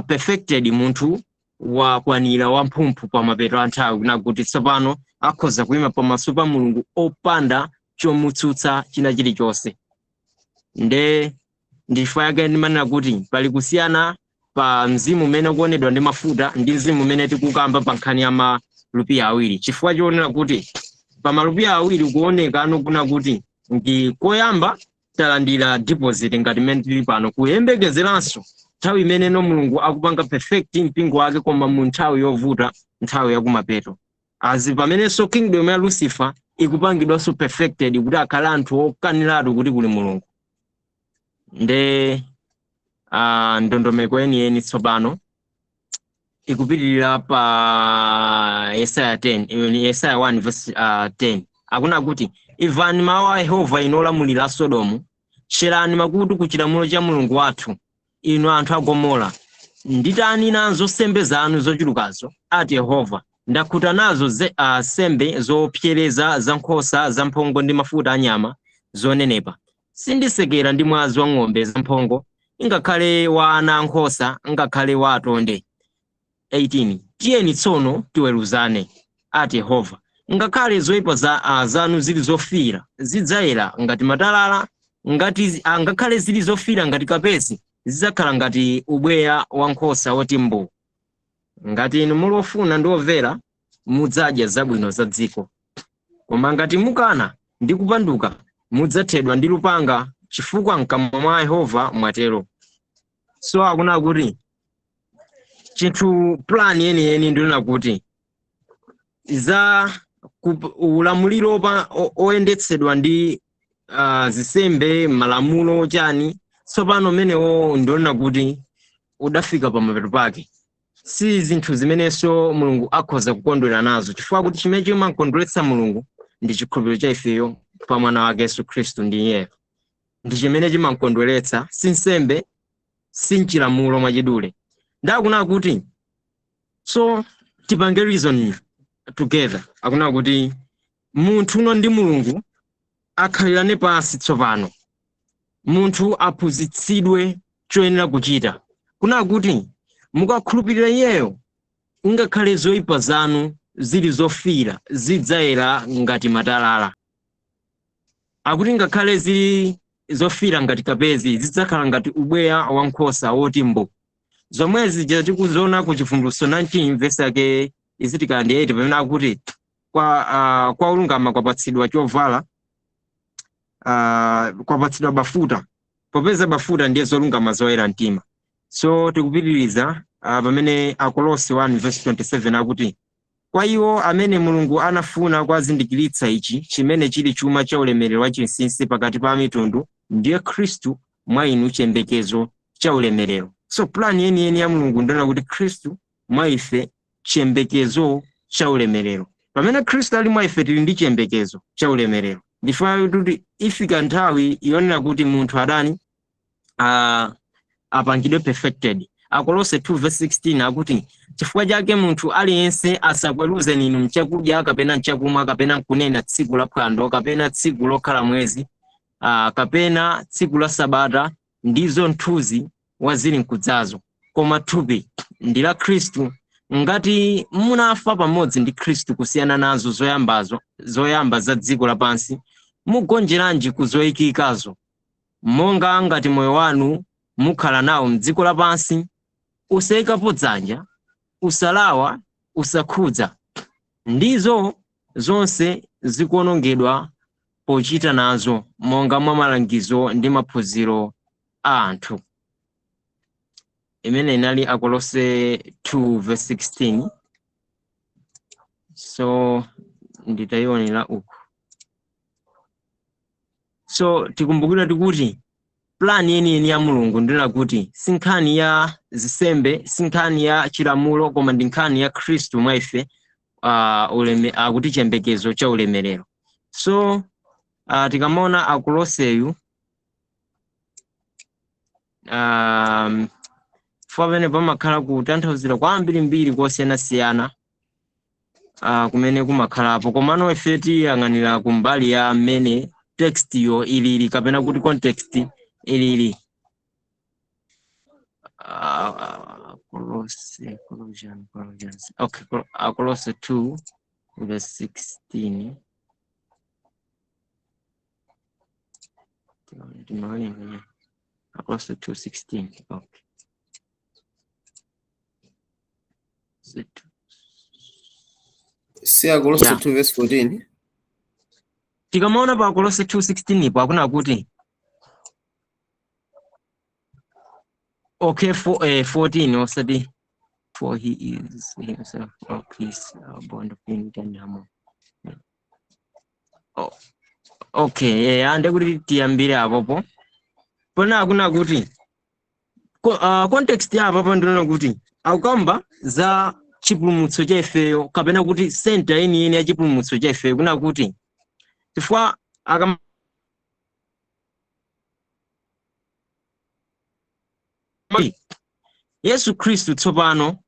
perfected, munthu wakwanira wamphumphu pamapeto a nthawi, kuna kuti tsopano akhoza kuyima pamaso pa Mulungu opanda chomutsutsa china chilichonse. Nde ndifukwa yake ndimanena kuti pali kusiyana pa mzimu umene ukuonedwa ndi mafuta ndi mzimu umene tikukamba pa nkhani ya malupiya awiri, chifukwa choonera kuti pa malupiya awiri kuoneka ano kuna kuti ndi koyamba talandira deposit ngati mmene tili pano, kuyembekezeranso nthawi imene no Mulungu akupanga perfect mpingo wake, koma mu nthawi yovuta, nthawi yakumapeto, azi pamenenso kingdom ya Lucifer ikupangidwanso perfected kuti akhale anthu okaniratu kuti kuli Mulungu. Nde ndondomeko yeniyeni tsopano ikupitirira pa Yesaya 10, Yesaya 1 verse 10, akuna kuti: "Imvani mawu a Yehova, inu olamulira a Sodomu, tcherani makutu ku chilamulo cha Mulungu wathu, inu anthu a Gomora. Nditani nazo nsembe zanu zochulukazo, ati Yehova? Ndakhuta nazo sembe zopsereza za nkhosa zamphongo ndi mafuta anyama zonenepa. Sindisekera ndi mwazi wa ng'ombe zamphongo, ingakhale wa ana ankhosa, ngakhale wa atonde." 18: "Tiyeni tsono tiweruzane, ati Yehova. Ngakhale zoyipa zanu zili zofiira zidzayera ngati matalala, ngati ngakhale zili zofiira ngati kapezi zidzakhala ngati ubweya wa nkhosa woti mbu. Ngati inu muli ofuna ndi omvera, mudzadya zabwino za dziko. Koma ngati mukana ndi kupanduka, mudzathedwa ndi lupanga, chifukwa mkamwa mwa Yehova mwatero. So akuna kuti chinthu plan yeniyeni ndinena kuti za ulamuliro oyendetsedwa ndi zisembe, malamulo chani, tsopano menewo ndionena kuti udafika pamapeto pake. Si zinthu zimenenso Mulungu akhoza kukondwera nazo, chifukwa kuti chimene chimakondweretsa Mulungu ndi chikhulupiriro cha ifeyo pa mwana wake Yesu Khristu ndi iyeyo, ndi chimene chimakondweretsa, si nsembe, si mchilamulo mwachidule. Ndakuna kuti so tipange reason together, akuna kuti munthu uno ndi Mulungu akhalirane pansi tsopano, munthu aphunzitsidwe choyenera kuchita, kuna kuti mukakhulupirira iyeyo, ngakhale zoyipa zanu zili zofiira zidzayera ngati matalala. Akuti ngakhale zili zofiira ngati kapezi zidzakhala ngati ubweya wa nkhosa woti mbu. Zomwezi tikuziona ku Chivumbulutso 19 verse yake izitika ndi 8, pamene akuti kwa olungama kwapatsidwa chovala, kwapatsidwa bafuta, popeza bafuta ndiye zolungama zoyera mtima. So tikupitiriza pamene Akolose 1 verse 27 akuti kwa iwo amene Mulungu anafuna kuwazindikiritsa ichi chimene chili chuma cha ulemerero wa chinsinsi pakati pa mitundu, ndiye Khristu mwa inu chiyembekezo cha ulemerero. So plan yeniyeni ya Mulungu ndiona kuti Khristu mwa ife chiyembekezo cha ulemerero. Pamene Khristu ali mwa ife tili ndi chiyembekezo cha ulemerero. Ndifuna kuti ifika nthawi yonena kuti munthu adani apangidwe perfected. Akolose 2 verse 16 akuti chifukwa chake munthu aliyense asakweruze inu mchakudya kapena mchakumwa kapena nkunena tsiku la phwando kapena tsiku lokhala mwezi kapena tsiku la sabata, ndizo mthunzi wa zili nkudzazo, koma thupi ndi la Khristu. Ngati munafa pamodzi ndi Khristu kusiyana nazo zoyamba za dziko lapansi, mugonjeranji ku zoyikikazo? Monga ngati moyo wanu mukhala nawo mdziko lapansi, usayikapo dzanja, usalawa, usakhudza, ndizo zonse zikuwonongedwa pochita nazo monga mwa malangizo ndi maphunziro a anthu. Imene inali Akolose 2 verse 16. So nditayionera uku. So tikumbukira tikuti plan yeniyeni ya Mulungu ndina kuti si nkhani ya zisembe, si nkhani ya chilamulo, koma ndi nkhani ya Khristu mwa ife, kuti chiyembekezo cha ulemerero. So tikamaona Akoloseyu, pamene pamakhala kutanthauzira kwambirimbiri kosiyanasiyana kumene kumakhalapo, komano ife tiyang'anira kumbali ya mmene text yo ilili kapena kuti context ilili. Kolose, Colossians, Colossians. Okay, Kolose 2 verse 16. Kolose 2:16. Okay. Si Akolose 2 verse 14. Tikamaona pa Kolose 2:16 ipo akuna kuti okay, 14 osati for he is himself our peace, our bond of unity and harmony. Oh, okay, yeah, ande kuti tiyambire apopo. Pona akuna kuti context ya apapo ndinona kuti akukamba za chipulumutso cha ifeyo kapena kuti center yeniyeni ya chipulumutso cha ifeyo, kuna kuti chifukwa Yesu Khristu tsopano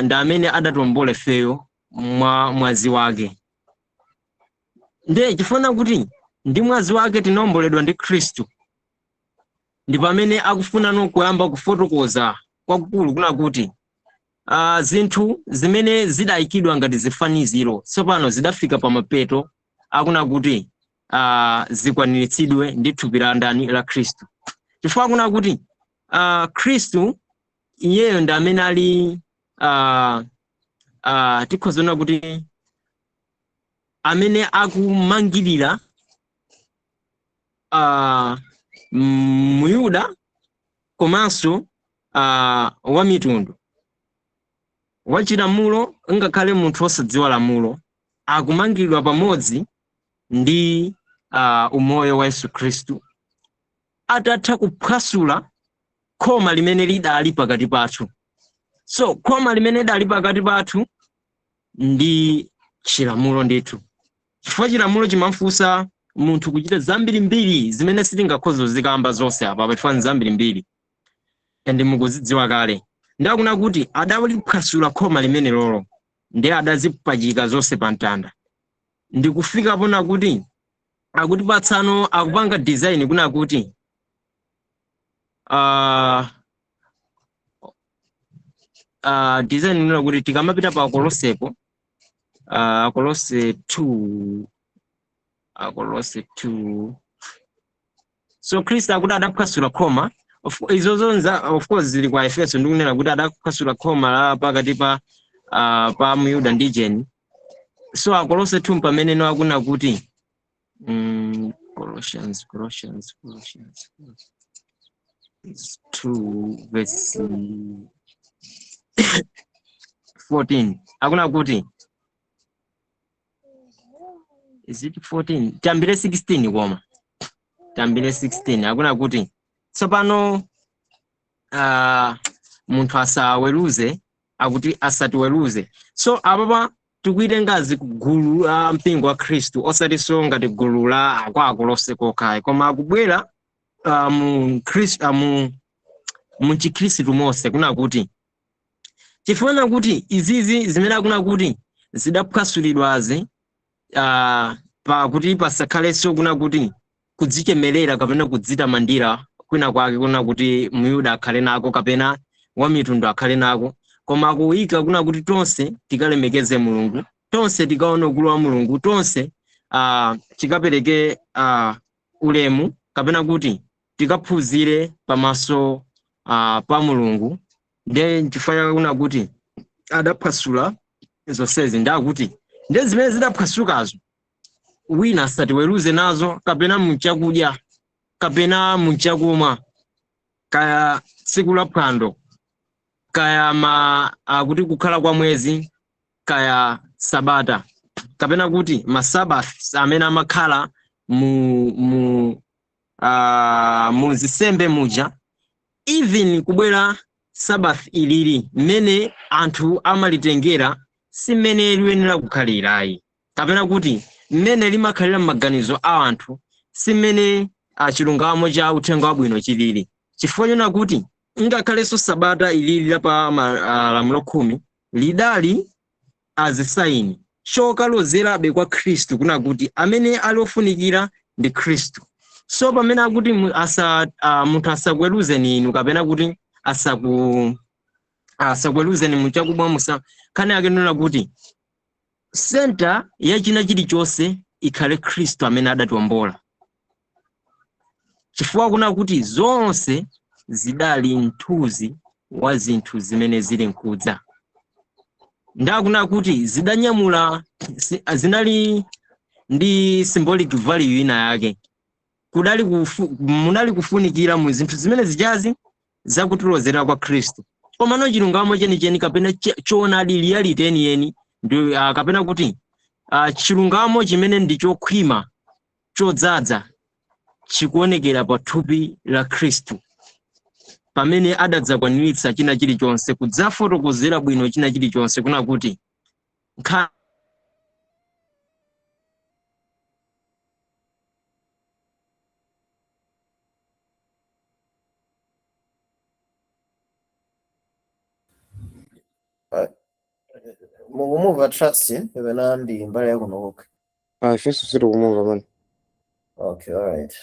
ndi amene adatombola ifeyo mwa mwazi wake. Ndiye chifuna kuti ndi mwazi wake tinomboledwa ndi Khristu, ndi pamene akufuna kuyamba kufotokoza kwakukulu kuna kuti Zinthu zimene zidayikidwa ngati zifaniziro tsopano zidafika pa mapeto akuna kuti zikwaniritsidwe ndi thupi la ndani? La Khristu. Chifukwa akuna kuti Khristu iyeyo ndi amene ali tikhoza kuona kuti amene akumangirira Muyuda komanso wa mitundu wachilamulo, ngakhale munthu wosadziwa lamulo, akumangiridwa pamodzi ndi umoyo wa Yesu Khristu, atatha kuphwasula khoma limene lidali pakati pathu. So khoma limene lidali pakati pathu ndi chilamulo ndithu, chifukwa chilamulo chimamfunsa munthu kuchita zambirimbiri zimene sitingakhoza kuzikamba zonse apa, chifukwa ndi zambirimbiri and mukuzidziwa kale. Ndakuna kuti adaliphwasula khoma limene lolo ndi adazipachika zonse pa mtanda, ndikufika pona kuti akuti patsano akupanga design kuna kuti design kuna kuti tikamapita pa Kolosepo, Kolose 2, Kolose 2. So Khristu akuti adaphwasula khoma. Izo zonse of course zili kwa Efeso, ndikunena kuti adaphwasula khoma la pakati pa Muyuda ndi Jeni. So Akolose 2 pamene no akuna kuti Colossians 2 verse 14 akuna kuti, is it 14? Tambire 16, koma tambire 16. Akuna kuti tsopano munthu asaweruze, akuti asatiweruze. So apapa tikuitengazi ku gulu la mpingo wa Khristu, osatinso ngati gulu la akwakolose kokhayi, koma akubwera mu Khristu, mu chikhristu monse, kuna kuti chifukwa kuti izizi zimene akuna kuti zidaphwasulidwazi, pakuti pasakhalenso kuna kuti kudzichemerera kapena kudzitamandira kwina kwake, kuna kuti Muyuda akhale nako kapena wa mitundu akhale nako, koma akuyika kuna kuti tonse tikalemekeze Mulungu, tonse tikaone ukulu wa Mulungu, tonse tikapereke ulemu kapena kuti tikaphunzire pamaso pa Mulungu. Ndiye nchifukwa chake kuna kuti adaphwasula zonsezi, ndakuti ndiye zimene zidaphwasukazo wina asatiweruze nazo, kapena mchakudya kapena mchakumwa, kaya tsiku la phwando, kaya ma akuti kukhala kwa mwezi, kaya sabata, kapena kuti masabath amene amakhala mu zisembe muja. Even kubwera Sabbath ilili mmene anthu amalitengera si mmene liyenera kukhalirayi, kapena kuti mmene limakhalira m'maganizo a anthu si mmene chilungamo cha uthenga wabwino chilili, chifukwa chona kuti ngakhalenso sabata ilili la pa malamulo 10 lidali azisaini chokalozerabe kwa Khristu, kuna kuti amene ali ofunikira ndi Khristu. So pamene akuti munthu asakweruzeni inu, kapena kuti asakweruzeni muchakumwa, musa nkhani yake nena kuti center ya china chilichonse ikhale Khristu amene adatiwombola, chifukwa kuna kuti zonse zidali mthunzi wa zinthu zimene zili nkudza. Ndakuna kuti zidanyamula zinali ndi symbolic value ina yake, kudali munali kufunikira mu zinthu zimene zijazi zakutilozera kwa Khristu. Komano chilungamo chenicheni kapena choonadi, reality yeniyeni ndi kapena kuti chilungamo chimene ndi chokhwima chodzaza chikuonekera pa thupi la Khristu, pamene adadzakwaniritsa china chilichonse, kudzafotokozera bwino china chilichonse, kuna kuti Mukumumva Trust kapena ndi mbali yakuno kokha? Ah, ifenso sitikumumva man. Okay, alright.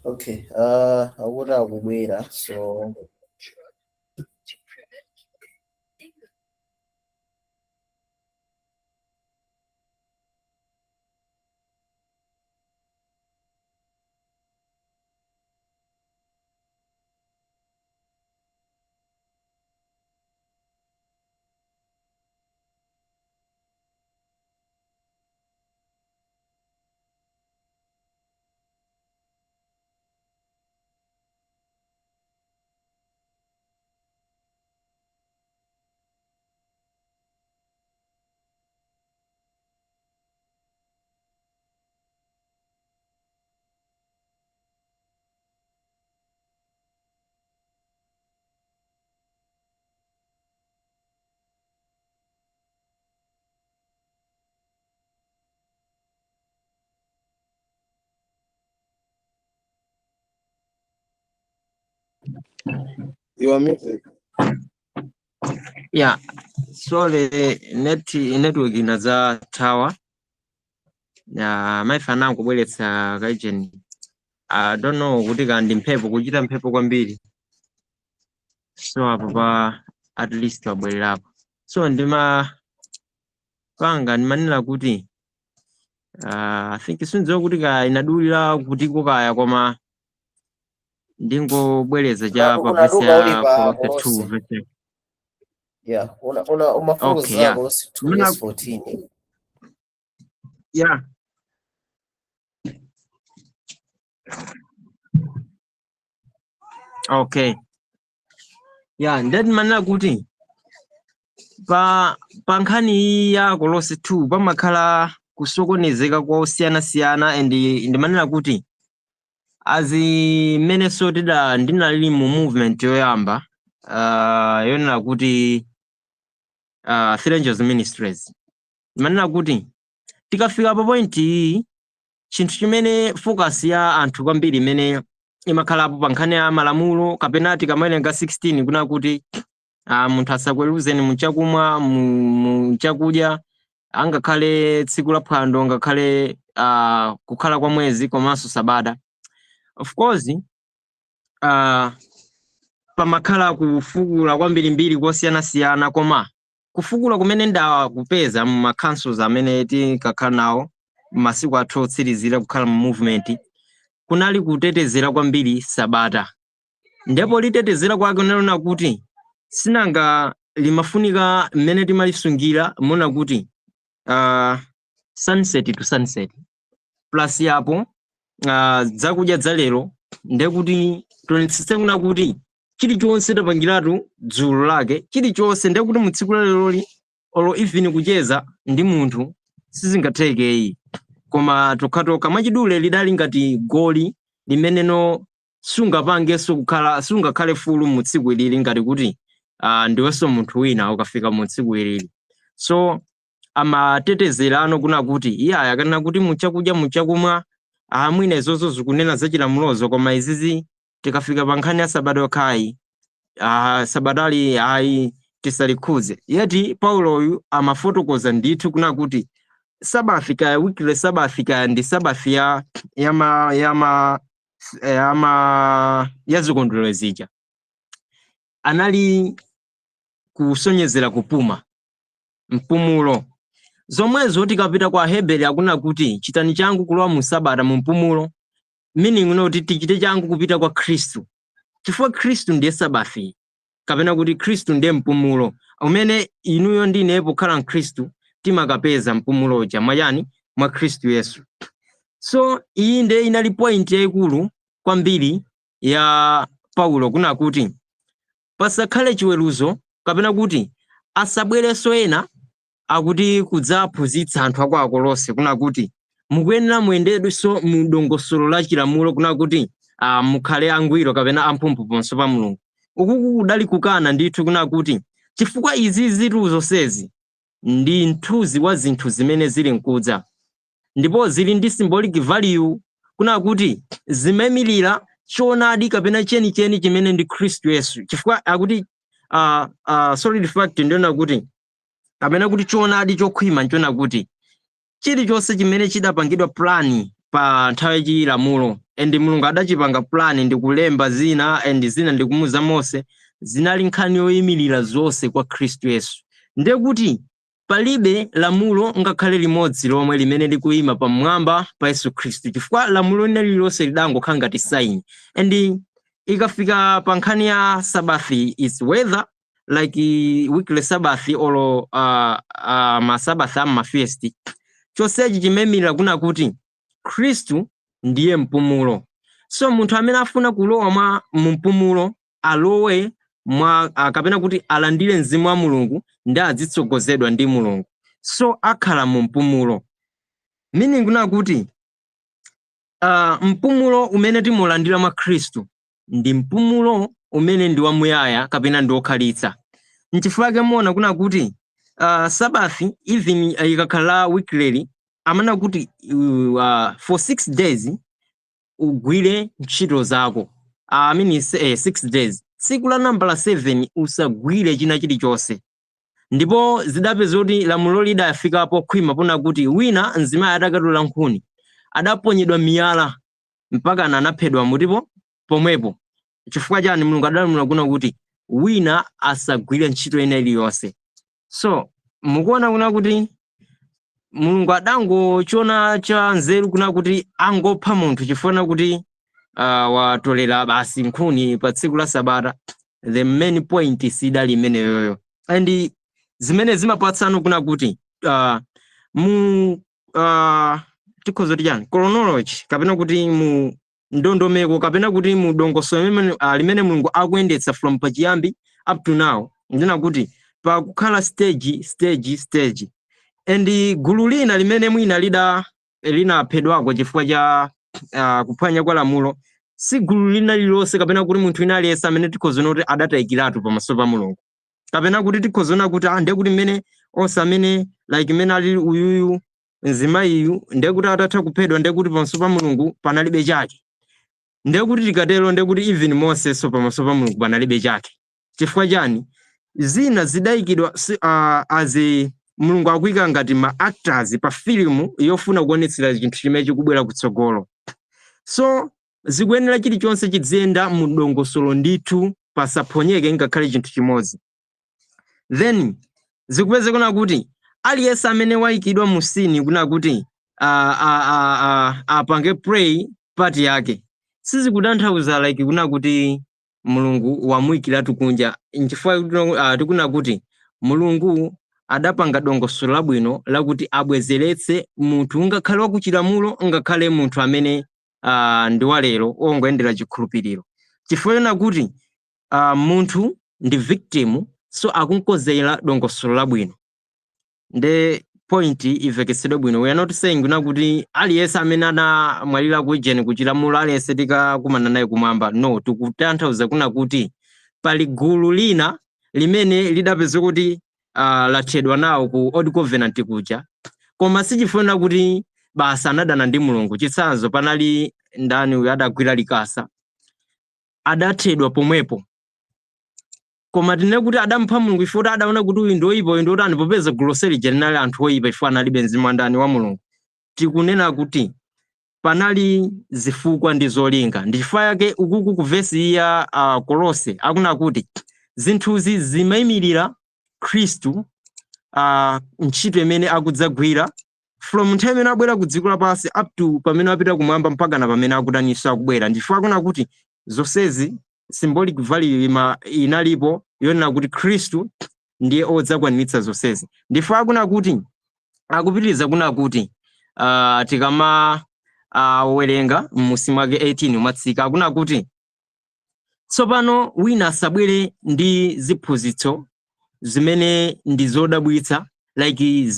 Okay, akuti akubwera, so You are muted. Yeah, sorry, network inadzathawa. Ya maifana kubweretsa kaijeni. I don't know kuti kandi mphepo, kuchita mphepo kwambiri. So apo pa at least wabwererapo. So ndima panga ndimanena kuti I think sindidziwa kuti ka inadulira kutiko kaya, koma ndingobwereza cha pa verse Unaduka uli ya pa Kolose 2 Kolose. verse. Yeah, una umafuza. Okay, yeah. Kolose 2 Muna verse 14. Yeah. Okay. Yeah, ndimanena kuti pa nkhani iyi ya Kolose 2 pamakhala kusokonezeka kwa osiyanasiyana, and ndimanena kuti azimenenso tida ndinali mu movement yoyamba yonena kuti Three Angels Ministries. Ndimanena kuti tikafika pa point iyi, chinthu chimene focus ya anthu kwambiri imene imakhalapo pa nkhani ya malamulo, kapena tikamawerenga 16 kuna kuti munthu asakweruzeni muchakumwa, mu chakudya, angakhale tsiku la phwando, ngakhale kukhala kwa mwezi komanso sabata. Of course, pamakhala kufukula kwambirimbiri kosiyanasiyana, koma kufukula kumene ndakupeza mu ma councils amene tinkakhala nawo masiku athu otsirizira kukhala mu movement, kunali kutetezera kwambiri sabata. Ndipo litetezera kwake unalona kuti sinanga limafunika mmene timalisungira mona kuti sunset to sunset plus yapo zakudya za lero, ndekuti tionetsetse kuna kuti chilichonse tapangiratu dzulo lake chilichonse, ndekuti mu tsiku la leroli olo even kucheza ndi munthu sizingathekeyi, koma tokhatokha. Mwachidule lidali ngati goli limeneno sungapangenso kukhala, sungakhale fulu mu tsiku ilili ngati kuti ndiwenso munthu wina ukafika mu tsiku ilili. So amatetezerano kuna kuti iye akanena kuti muchakudya, muchakumwa, mwina izozo zikunena zachilamulozo, koma izizi tikafika pa nkhani ya sabata yokhayi, sabatali ayi, tisalikhuze. Yeti Pauloyu amafotokoza ndithu kuna kuti Sabbath, kaya weekly Sabbath, kaya ndi Sabbath ya ya ma ya ma ya zikondwerero zija, anali kusonyezera kupuma, mpumulo. Zomwezo tikapita kwa Heberi akuna kuti chitani changu kulowa mu sabata, mu mpumulo, meaning kuti tichite changu kupita kwa Khristu, chifukwa Khristu ndiye Sabbath, kapena kuti Khristu ndiye mpumulo umene inuyo ndi ine pokhala mkhristu timakapeza mpumulo uja mwachani? Mwa Khristu Yesu. So iyi ndiye inali point yayikulu kwambiri ya Paulo, kuna kuti pasakhale chiweruzo, kapena kuti asabwerenso ena akuti kudzaphunzitsa anthu aku Akolose kuna kuti mukuyenera muyendedwenso mu dongosolo la chilamulo, kuna kuti mukhale angwiro kapena amphumphu pamaso pa Mulungu. Ukuku kudali kukana ndithu, kuna kuti chifukwa izi zitu zonsezi ndi mthunzi wa zinthu zimene zili nkudza, ndipo zili ndi symbolic value, kuna kuti zimayimirira choonadi kapena chenicheni chimene ndi Khristu Yesu. Chifukwa akuti solid fact ndiona kuti, kapena kuti choonadi chokhwima nchiona kuti chilichonse chimene chidapangidwa plan pa Pa nthawi yachilamulo and Mulungu adachipanga plan ndi kulemba zina and zina ndi kumuza Mose, zinali nkhani yoyimirira zonse kwa Khristu Yesu. Ndiye kuti palibe lamulo ngakhale limodzi lomwe limene likuyima pamwamba pa Yesu Khristu, chifukwa lamulo lina lililonse lidangokhala ngati sign. And ikafika pa nkhani ya Sabbath, is whether like weekly Sabbath or masabath am'mafeast, chonsechi chimayimirira kuna kuti Khristu ndiye mpumulo. So munthu amene afuna kulowa mwa mumpumulo alowe mwa kapena kuti alandire mzimu wa Mulungu ndi adzitsogozedwa ndi Mulungu, so akhala mu mpumulo, meaning kuna kuti mpumulo umene timulandira mwa Khristu ndi mpumulo umene ndi wamuyaya kapena ndi wokhalitsa. Nchifukwa chake muona kuna kuti Sabbath, even ikakhala weekly, amana kuti for 6 days ugwire ntchito zako, I mean, 6 days, tsiku la nambala 7 usagwire china chilichonse. Ndipo zidapeza kuti lamulo lidafikapo khwima pona kuti wina mzimayi atakatula nkhuni adaponyedwa miyala mpaka anaphedwa mutipo pomwepo. Chifukwa chani? Mulungu adalamula kuna kuti wina asagwire ntchito ina iliyonse. So mukuona kuna kuti Mulungu adangochiona cha nzeru kuna kuti angopha munthu chifukwa kuti watolera basi nkhuni pa tsiku la Sabata? The main point sidali imeneyoyo. And zimene zimapatsano kuna kuti mu tikhoza kuti chani, chronology kapena kuti mu ndondomeko kapena kuti mu dongosolo limene Mulungu akuyendetsa from pachiyambi up to now, ndina kuti pakukhala stage, stage, stage. And gulu lina limene mwina linaphedwako chifukwa cha kuphwanya kwa lamulo si gulu lina lililonse kapena kuti munthu wina aliyense amene tikhoza kuti adatayikiratu pamaso pa Mulungu, kapena kuti tikhoza kuti ah, ndiye kuti mmene onse amene like mmene ali uyuyu mzimayiyu, ndiye kuti atatha kuphedwa, ndiye kuti pamaso pa Mulungu panalibe chake. Ndiye kuti tikatero, ndiye kuti even Moseso pamaso pa Mulungu panalibe chake. Chifukwa chani? Zina zidayikidwa as a Mulungu akuyika ngati ma actors pa filimu yofuna kuonetsera chinthu chimene chikubwera kutsogolo. So zikuyenera chilichonse chidziyenda mu dongosolo ndithu, pasaphonyeke ngakhale chinthu chimodzi. Then zikupezekana kuti aliyense amene wayikidwa mu scene kuna kuti apange play part yake, sizikutanthauza like kuna kuti Mulungu wamuyikiratu kunja. Nchifukwa tikuna kuti Mulungu adapanga dongosolo labwino lakuti abwezeretse munthu, ngakhale wakuchilamulo, ngakhale munthu amene ndi walero ongoyendera chikhulupiriro, chifukwa chona kuti munthu ndi victim, so akunkozera dongosolo labwino. Nde point imveketsedwe bwino, we are not saying kuna kuti aliyense amene anamwalira ku kuchilamulo, aliyense tikakumana naye kumwamba. No, tikutanthauza kuna kuti pali gulu lina limene lidapeza kuti lathedwa nawo ku old covenant kuja, koma sichifuna kuti basa anadana ndi Mulungu. Chitsanzo, panali ndani uyu adagwira likasa, adathedwa pomwepo, koma tinene kuti adampha Mulungu ifo adaona kuti uyu ndi oyipa, uyu ndi otani, popeza gulu lija linali anthu oyipa ifo analibe mzimu wandani? Wa Mulungu. Tikunena kuti panali zifukwa ndi zolinga. Ndi chifukwa yake ukuku ku vesi ya Kolose akuna kuti zinthuzi zimayimirira Khristu, ntchito imene akudzagwira from nthawi imene abwera ku dziko lapansi up to pamene apita kumwamba, mpaka na pamene akutaninso akubwera. Ndifukwa akuna kuti zonsezi symbolic value inalipo yonena kuti Khristu ndiye odzakwaniritsa zonsezi. Ndifukwa akuna kuti akupitiriza kuna kuti tikama werenga m'musi mwake 18 umatsika, akuna kuti tsopano wina asabwere ndi ziphunzitso zimene ndi zodabwitsa, like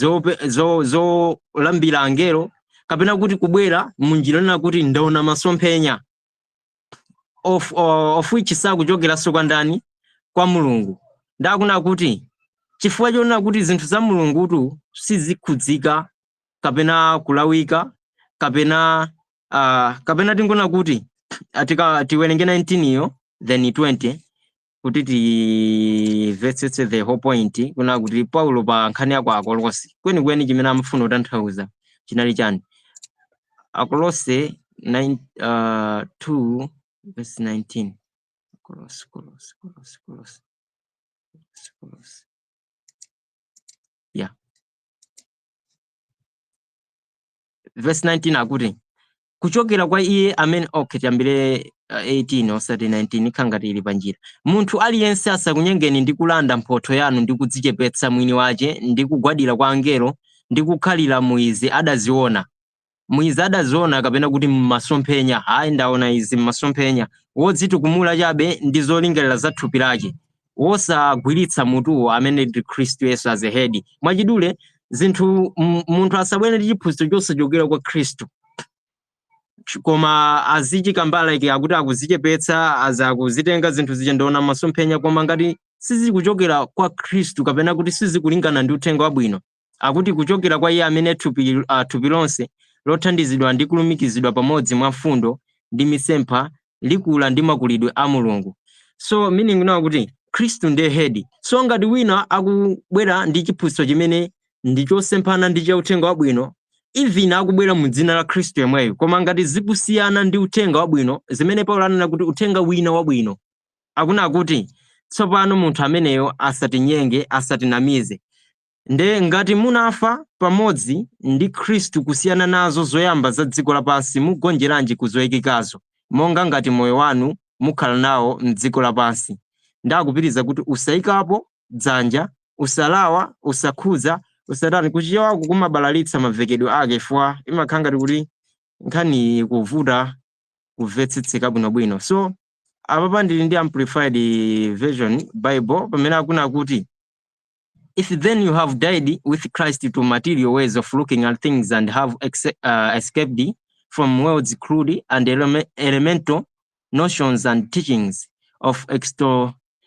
zolambira angelo, kapena kuti kubwera munjira yonena kuti ndaona masomphenya, of which sakuchokeranso kwa ndani? Kwa Mulungu. Ndakuna kuti chifukwa chonena kuti zinthu za Mulungutu sizikhudzika kapena kulawika kapena tingona kuti atika tiwerenge 19 iyo then 20 kuti timvetsetse the whole point, kuna kuti Paulo pa nkhani yako Akolose kwenikweni chimene amafuna kutanthauza chinali chani. Akolose 9 2 verse 19. Kolose, Kolose, Kolose, Kolose, Kolose, yeah, verse 19 akuti kuchokera kwa iye amene, okay, tiyambire 18 osati 19, ikhala ngati ili panjira. Munthu aliyense asakunyengeni ndi kulanda mphotho yanu ndi kudzichepetsa mwini wace ndi kugwadira kwa angelo ndi kukhalira muizi adaziona, muizi adaziona, kapena kuti mmasomphenya. Hayi, ndaona izi mmasomphenya. Wodzitukumula chabe ndi zolingalira za thupi lake, wosagwiritsa mutuwo, amene ndi Khristu Yesu, as a head. Mwachidule zinthu, munthu asabwere ndi chiphunzitso chosachokera kwa Khristu, koma azichikamba like akuti akuzichepetsa, azakuzitenga zinthu zija, ndaona masomphenya, koma ngati sizikuchokera kwa Khristu kapena kuti sizikulingana ndi uthenga wabwino. Akuti kuchokera kwa iye amene thupi lonse lothandizidwa ndi kulumikizidwa pamodzi mwa mfundo ndi misempha likula ndi makulidwe a Mulungu. So meaning now kuti Khristu ndiye head. So ngati wina akubwera ndi chiphunzitso chimene ndi chosemphana ndi cha uthenga wabwino, even akubwera mu dzina la Khristu yemweyo, koma ngati zikusiyana ndi uthenga wabwino zimene Paulo anena kuti uthenga wina wabwino, akuna kuti tsopano munthu ameneyo asatinyenge, asatinamize. Nde ngati munafa pamodzi ndi Khristu kusiyana nazo zoyamba za dziko lapansi, mugonjeranji kuzoyikikazo, monga ngati moyo wanu mukhala nawo mdziko lapansi? Ndakupitiriza kuti usayikapo dzanja, usalawa, usakhudza, usatani. Kuchiwako kumabalalitsa mavekedwe ake, chifukwa imakhala ngati kuti nkhani kuvuta kumvetsetseka bwinobwino. So apapa ndili ndi Amplified Version Bible, pamene akuna kuti, "If then you have died with Christ to material ways of looking at things and have escaped from world's crude and elemental notions and teachings of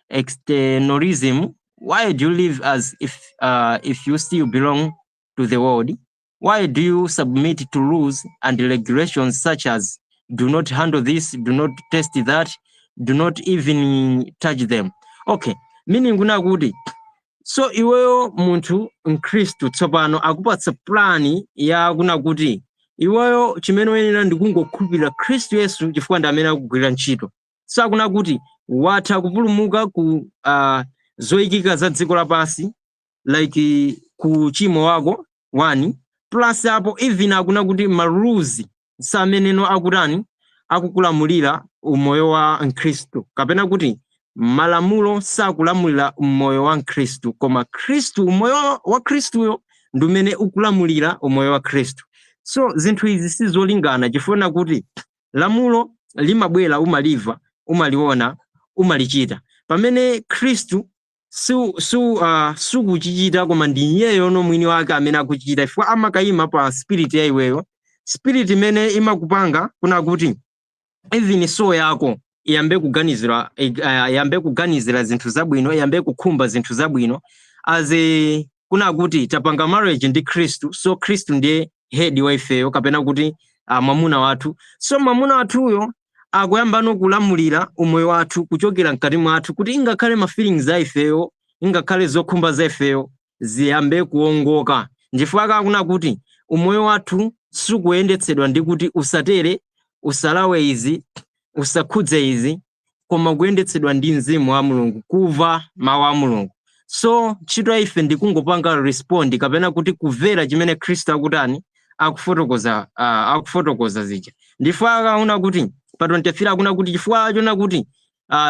externalism, why do you live as if you still belong to the world? Why do you submit to rules and regulations such as do not handle this, do not taste that, do not even touch them?" Okay, meaning kuna kuti so iweyo munthu Mkhristu tsopano akupatsa plan ya kuna kuti iweyo chimene uyenera ndi kungokhulupirira Khristu Yesu, chifukwa ndi amene akugwira ntchito. So akuna kuti watha kupulumuka ku zoyikika za dziko lapansi, like ku chimo wako one plus apo even akuna kuti ma rules sameneno akutani, akukulamulira umoyo wa Mkhristu, kapena kuti malamulo sakulamulira umoyo wa Mkhristu, koma Khristu, umoyo wa Khristuyo ndi umene ukulamulira umoyo wa Khristu. So zinthu izi sizolingana, chifukwa kuti lamulo limabwera, umaliva, umaliona, umalichita, pamene Khristu sukuchichita, koma ndi iyeyo no mwini wake amene akuchita, chifukwa amakayima pa spirit ya iweyo, spirit imene imakupanga kuna kuti even soul yako iyambe kuganizira zinthu zabwino, iyambe kukhumba zinthu zabwino, as a kuna kuti tapanga marriage ndi Khristu. So Khristu ndiye head wa ifeyo, kapena kuti mwamuna wathu. So mwamuna wathuyo akuyambano kulamulira umoyo wathu kuchokera mkati mwathu, kuti ingakhale ma feelings a ifeyo, ingakhale zokhumba za ifeyo ziyambe kuwongoka. Ndifukwa kakuna kuti umoyo wathu sukuyendetsedwa ndi kuti usatere, usalawe izi, usakhudze izi, koma kuyendetsedwa ndi Mzimu wa Mulungu, kumva mawu a Mulungu. So ntchito ya ife ndi kungopanga respond, kapena kuti kumvera chimene Khristu akutani, akufotokoza zija. Ndifukwa akaona kuti pa 23 akuna kuti chifukwa chona kuti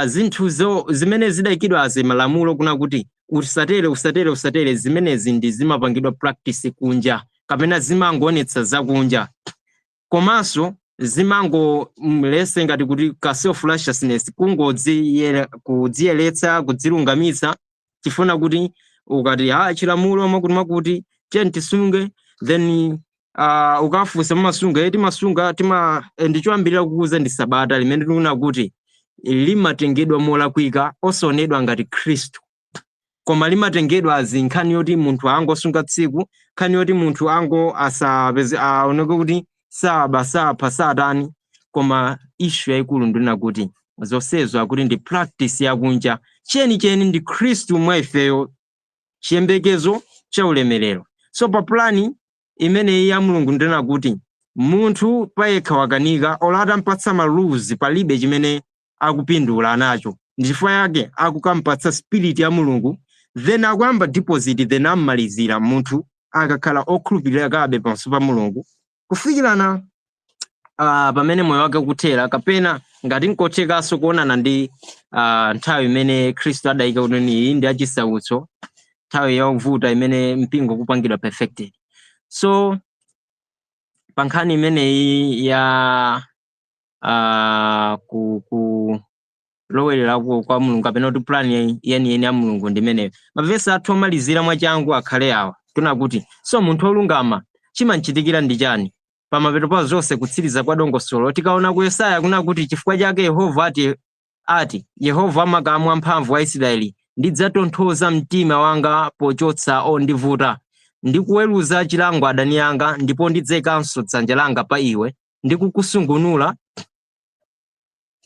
zinthu zimene zidayikidwa azi malamulo, kuna kuti usatere, usatere, usatere, zimenezi ndi zimapangidwa practice kunja, kapena zimangoonetsa zakunja, komanso zimangomlese ngati kuti ka self righteousness, kungodziyeretsa, kudzilungamitsa, chifuna kuti ukati ha chilamulo makuti makuti tiye tisunge, then ukafunsa, mumasunga? Timasunga, tima ndichoyambirira kukuza ndi sabata, limene tikuona kuti limatengedwa molakwika, osaonedwa ngati Khristu, koma limatengedwa azi nkhani yoti munthu angosunga tsiku, nkhani yoti munthu ango asapeze aoneke kuti saba, sapha, satani. Koma issue yayikulu ndina kuti zonsezo akuti ndi practice yakunja, chenicheni ndi Khristu mwa ifeyo, chiyembekezo cha ulemerero. So pa plan imeneyi ya Mulungu ndina kuti Munthu payekha wakanika, olo atampatsa ma rules, palibe chimene akupindula nacho. Ndichifukwa yake akukampatsa Spirit ya Mulungu, then akuyamba deposit, then ammalizira munthu akakhala okhulupirira pamaso pa Mulungu kufikirana pamene moyo wake ukuthera, kapena ngati nkothekanso kuonana ndi nthawi imene Khristu adayika kuti iyi ndi achisautso, nthawi yovuta imene mpingo kupangidwa perfected. So pa nkhani imeneyi ya ku kulowererako kwa Mulungu, kapena kuti plan yeniyeni ya Mulungu, ndi imeneyo. Mavesi athu omalizira mwachangu akhale awa, tuna kuti so munthu wolungama chimanchitikira ndi chani pamapeto pa zonse, kutsiriza kwa dongosolo? Tikaona ku Yesaya, kuna kuti, "Chifukwa chake Yehova ati, Yehova amakamu amphamvu wa Israeli, ndidzatonthoza mtima wanga pochotsa ondivuta, ndi kuweruza chilango adani anga, ndipo ndidzayikanso dzanja langa pa iwe ndi kukusungunula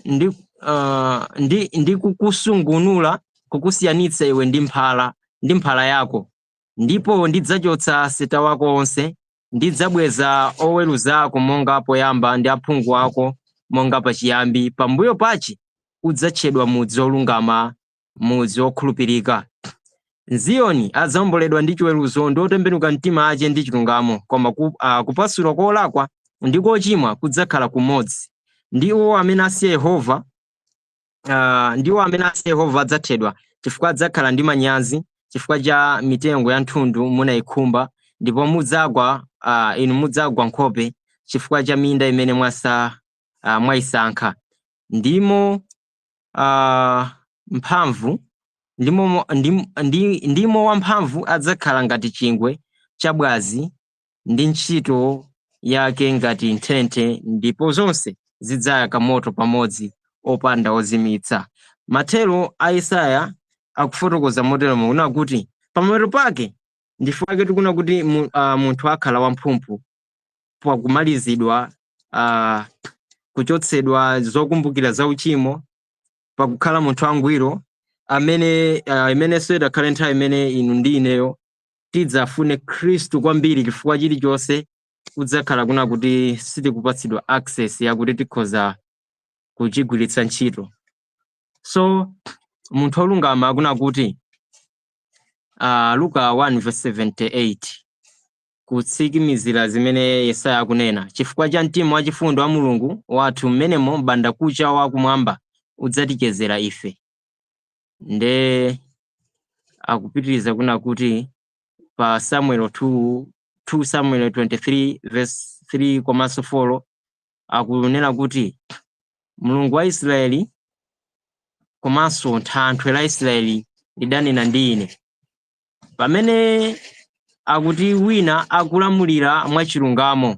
ndi kukusungunula, kukusiyanitsa iwe ndi mphala yako, ndipo ndidzachotsa seta wako onse. Ndidzabweza oweruza ako monga poyamba, ndi aphungu ako monga pachiyambi. Pambuyo pachi udzatchedwa mudzi wolungama, mudzi wokhulupirika." Ziyoni adzawomboledwa ndi chiweruzo, ndi otembenuka mtima ache ndi chilungamo. Koma kupasula kolakwa ndi kochimwa kudzakhala kumodzi, ndiwo amene asiya Yehova adzathedwa, chifukwa adzakhala ndi manyazi chifukwa cha mitengo ya thundu munayikhumba, ndipo inu mudzagwa nkhope chifukwa cha minda imene mwayisankha. Ndimo mphamvu ndimo, ndimo wamphamvu adzakhala ngati chingwe chabwazi, ndi ntchito yake ngati nthenthe, ndipo zonse zidzayaka moto pamodzi, opanda ozimitsa. Mathero a Yesaya akufotokoza motero mukuona kuti pamapeto pake, ndifukwa tikuna kuti munthu akhala wamphumphu pakumalizidwa kuchotsedwa zokumbukira za uchimo, pakukhala munthu angwiro amene imenenso idakhale nthawi imene inu ndi ineyo tidzafune Khristu kwambiri, chifukwa chilichonse kudzakhala kuna kuti sitikupatsidwa access yakuti tikhoza kuchigwiritsa ntchito. So munthu wolungama akuna kuti Luka 1 verse 78, kutsimikizira zimene Yesaya akunena: "Chifukwa cha mtima wachifundo wa Mulungu wathu, mmenemo m'bandakucha wakumwamba udzatichezera ife." Nde akupitiriza kuna kuti pa Samuel 2, 2 Samuel 23 verse 3 komanso 4, akunena kuti Mulungu wa Israeli komanso Thanthwe la Israeli lidanena ndi ine. Pamene akuti wina akulamulira mwachilungamo,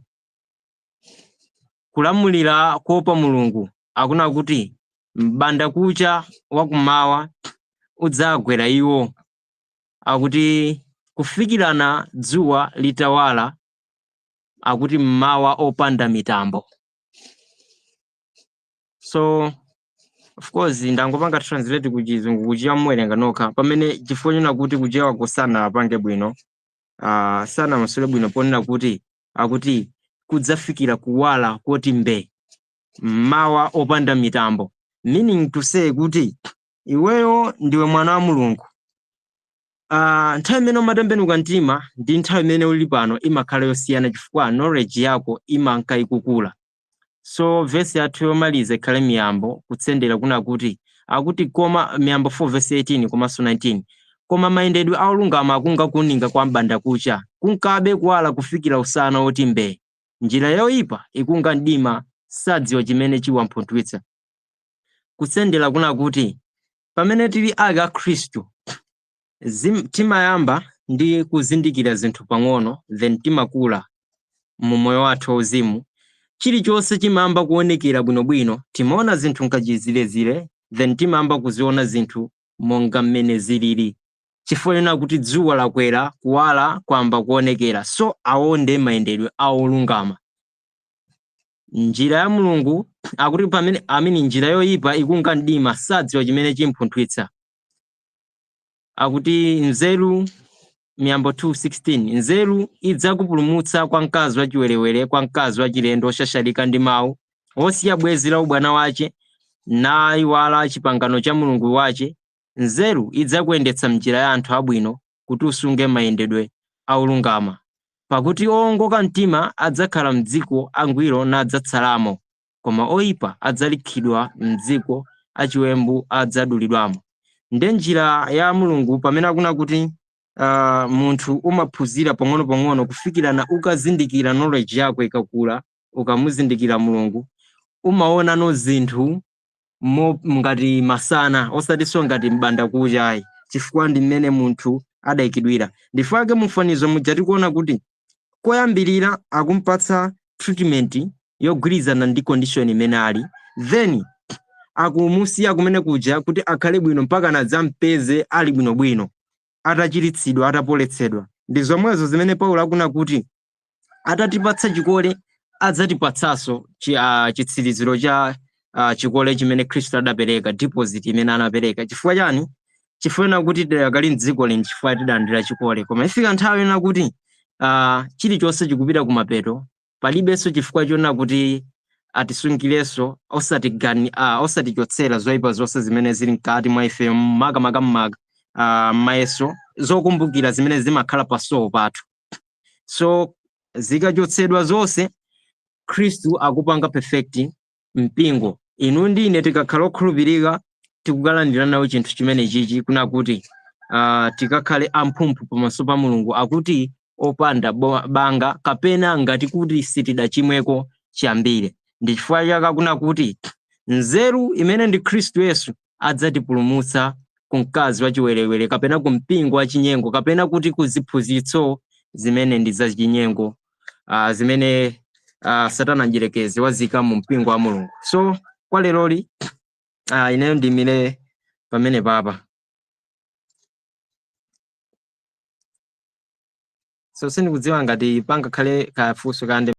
kulamulira kuopa Mulungu, akuna kuti m'bandakucha wakummawa udzagwera iwo, akuti kufikirana dzuwa litawala, akuti mmawa opanda mitambo. So of course ndangopanga translate ku Chizungu, kuchiwa muwerenga nokha, pamene chifukwa chona kuti kuchiwa kusana apange bwino, sana masule bwino, ponena kuti akuti kudzafikira kuwala koti mbe, mmawa opanda mitambo, meaning to say kuti iweyo ndiwe mwana wa Mulungu. Nthawi imene umatembenuka mtima ndi nthawi imene uli pano imakhala yosiyana, chifukwa knowledge yako imanka ikukula. So vesi yathu yomaliza ikhale Miyambo, kutsendera kuna kuti akuti koma Miyambo 4 verse 18 komanso 19: "Koma mayendedwe a olungama akunga kuninga kwa m'bandakucha, kunkabe kuwala kufikira usana woti mbee. Njira yoyipa ikunga mdima, sadziwa chimene chiwamphunthwitsa." Kutsendera kuna kuti pamene tili ake a Khristu, timayamba ndi kuzindikira zinthu pang'ono, then timakula mu moyo wathu wauzimu, chilichonse chimayamba kuonekera bwinobwino. Timaona zinthu nkachizirezire, then timayamba kuziona zinthu monga mmene zilili, chifukwa chona kuti dzuwa lakwera, kuwala kwamba kuonekera. So awo ndi mayendedwe a olungama. Njira ya Mulungu akuti pamene amene njira yoyipa ikunga mdima, sadziwa chimene chimphunthwitsa. Akuti nzeru Miyambo 2:16, nzeru idzakupulumutsa kwa mkazi wachiwerewere, kwa mkazi wachilendo oshashalika ndi mawu, wosiya bwenzi la ubwana wace, nayiwala chipangano cha Mulungu wace. Nzeru idzakuyendetsa mnjira ya anthu abwino, kuti usunge mayendedwe aulungama. Pakuti owongoka mtima adzakhala mdziko, angwiro nadzatsalamo, koma oyipa adzalikhidwa mdziko, achiwembu adzadulidwamo. Nde njira ya Mulungu pamene akuna kuti munthu umaphunzira pang'ono-pang'ono kufikira na ukazindikira, knowledge yako ikakula, ukamuzindikira Mulungu, umaonano zinthu ngati masana, osatinso ngati mbanda kucha ayi, chifukwa ndi mmene munthu adayikidwira. Ndifake mufanizo muja tikuona kuti koyambirira akumpatsa treatment yogwirizana ndi condition imene ali, then akumusiya kumene kuja kuti akhale bwino mpaka nadzampeze ali bwinobwino, atachiritsidwa, atapoletsedwa. Ndi zomwezo zimene Paulo akuna kuti atatipatsa chikole, adzatipatsanso chitsiriziro cha chikole chimene Khristu adapereka, deposit imene anapereka. Chifukwa chani? Chifukwa kuti tidakali mdziko lino, chifukwa tidalandira chikole. Koma ifika nthawi ina kuti chilichonse chikupita kumapeto, palibenso chifukwa chona kuti atisungirenso, osatichotsera zoyipa zonse zimene zili mkati mwa ife, makamaka mayeso, zokumbukira zimene zimakhala pa soul pathu. So zikachotsedwa zonse, Khristu akupanga perfect mpingo. Inu ndi ine tikakhala okhulupirika, tikukalandira nawo chinthu chimene chichi kuna kuti tikakhale amphumphu pamaso pa Mulungu, akuti opanda banga kapena ngati kuti sitidachimweko chiyambire. Ndi chifukwa chake akuna kuti nzeru imene ndi Khristu Yesu adzatipulumutsa ku mkazi wachiwerewere, kapena ku mpingo wachinyengo, kapena kuti ku ziphunzitso zimene ndi zachinyengo, zimene Satana mdierekezi wazika mu mpingo wa Mulungu. So kwa leroli ineyo ndimire pamene papa. So sindikudziwa ngati pangakhale kafunso kande.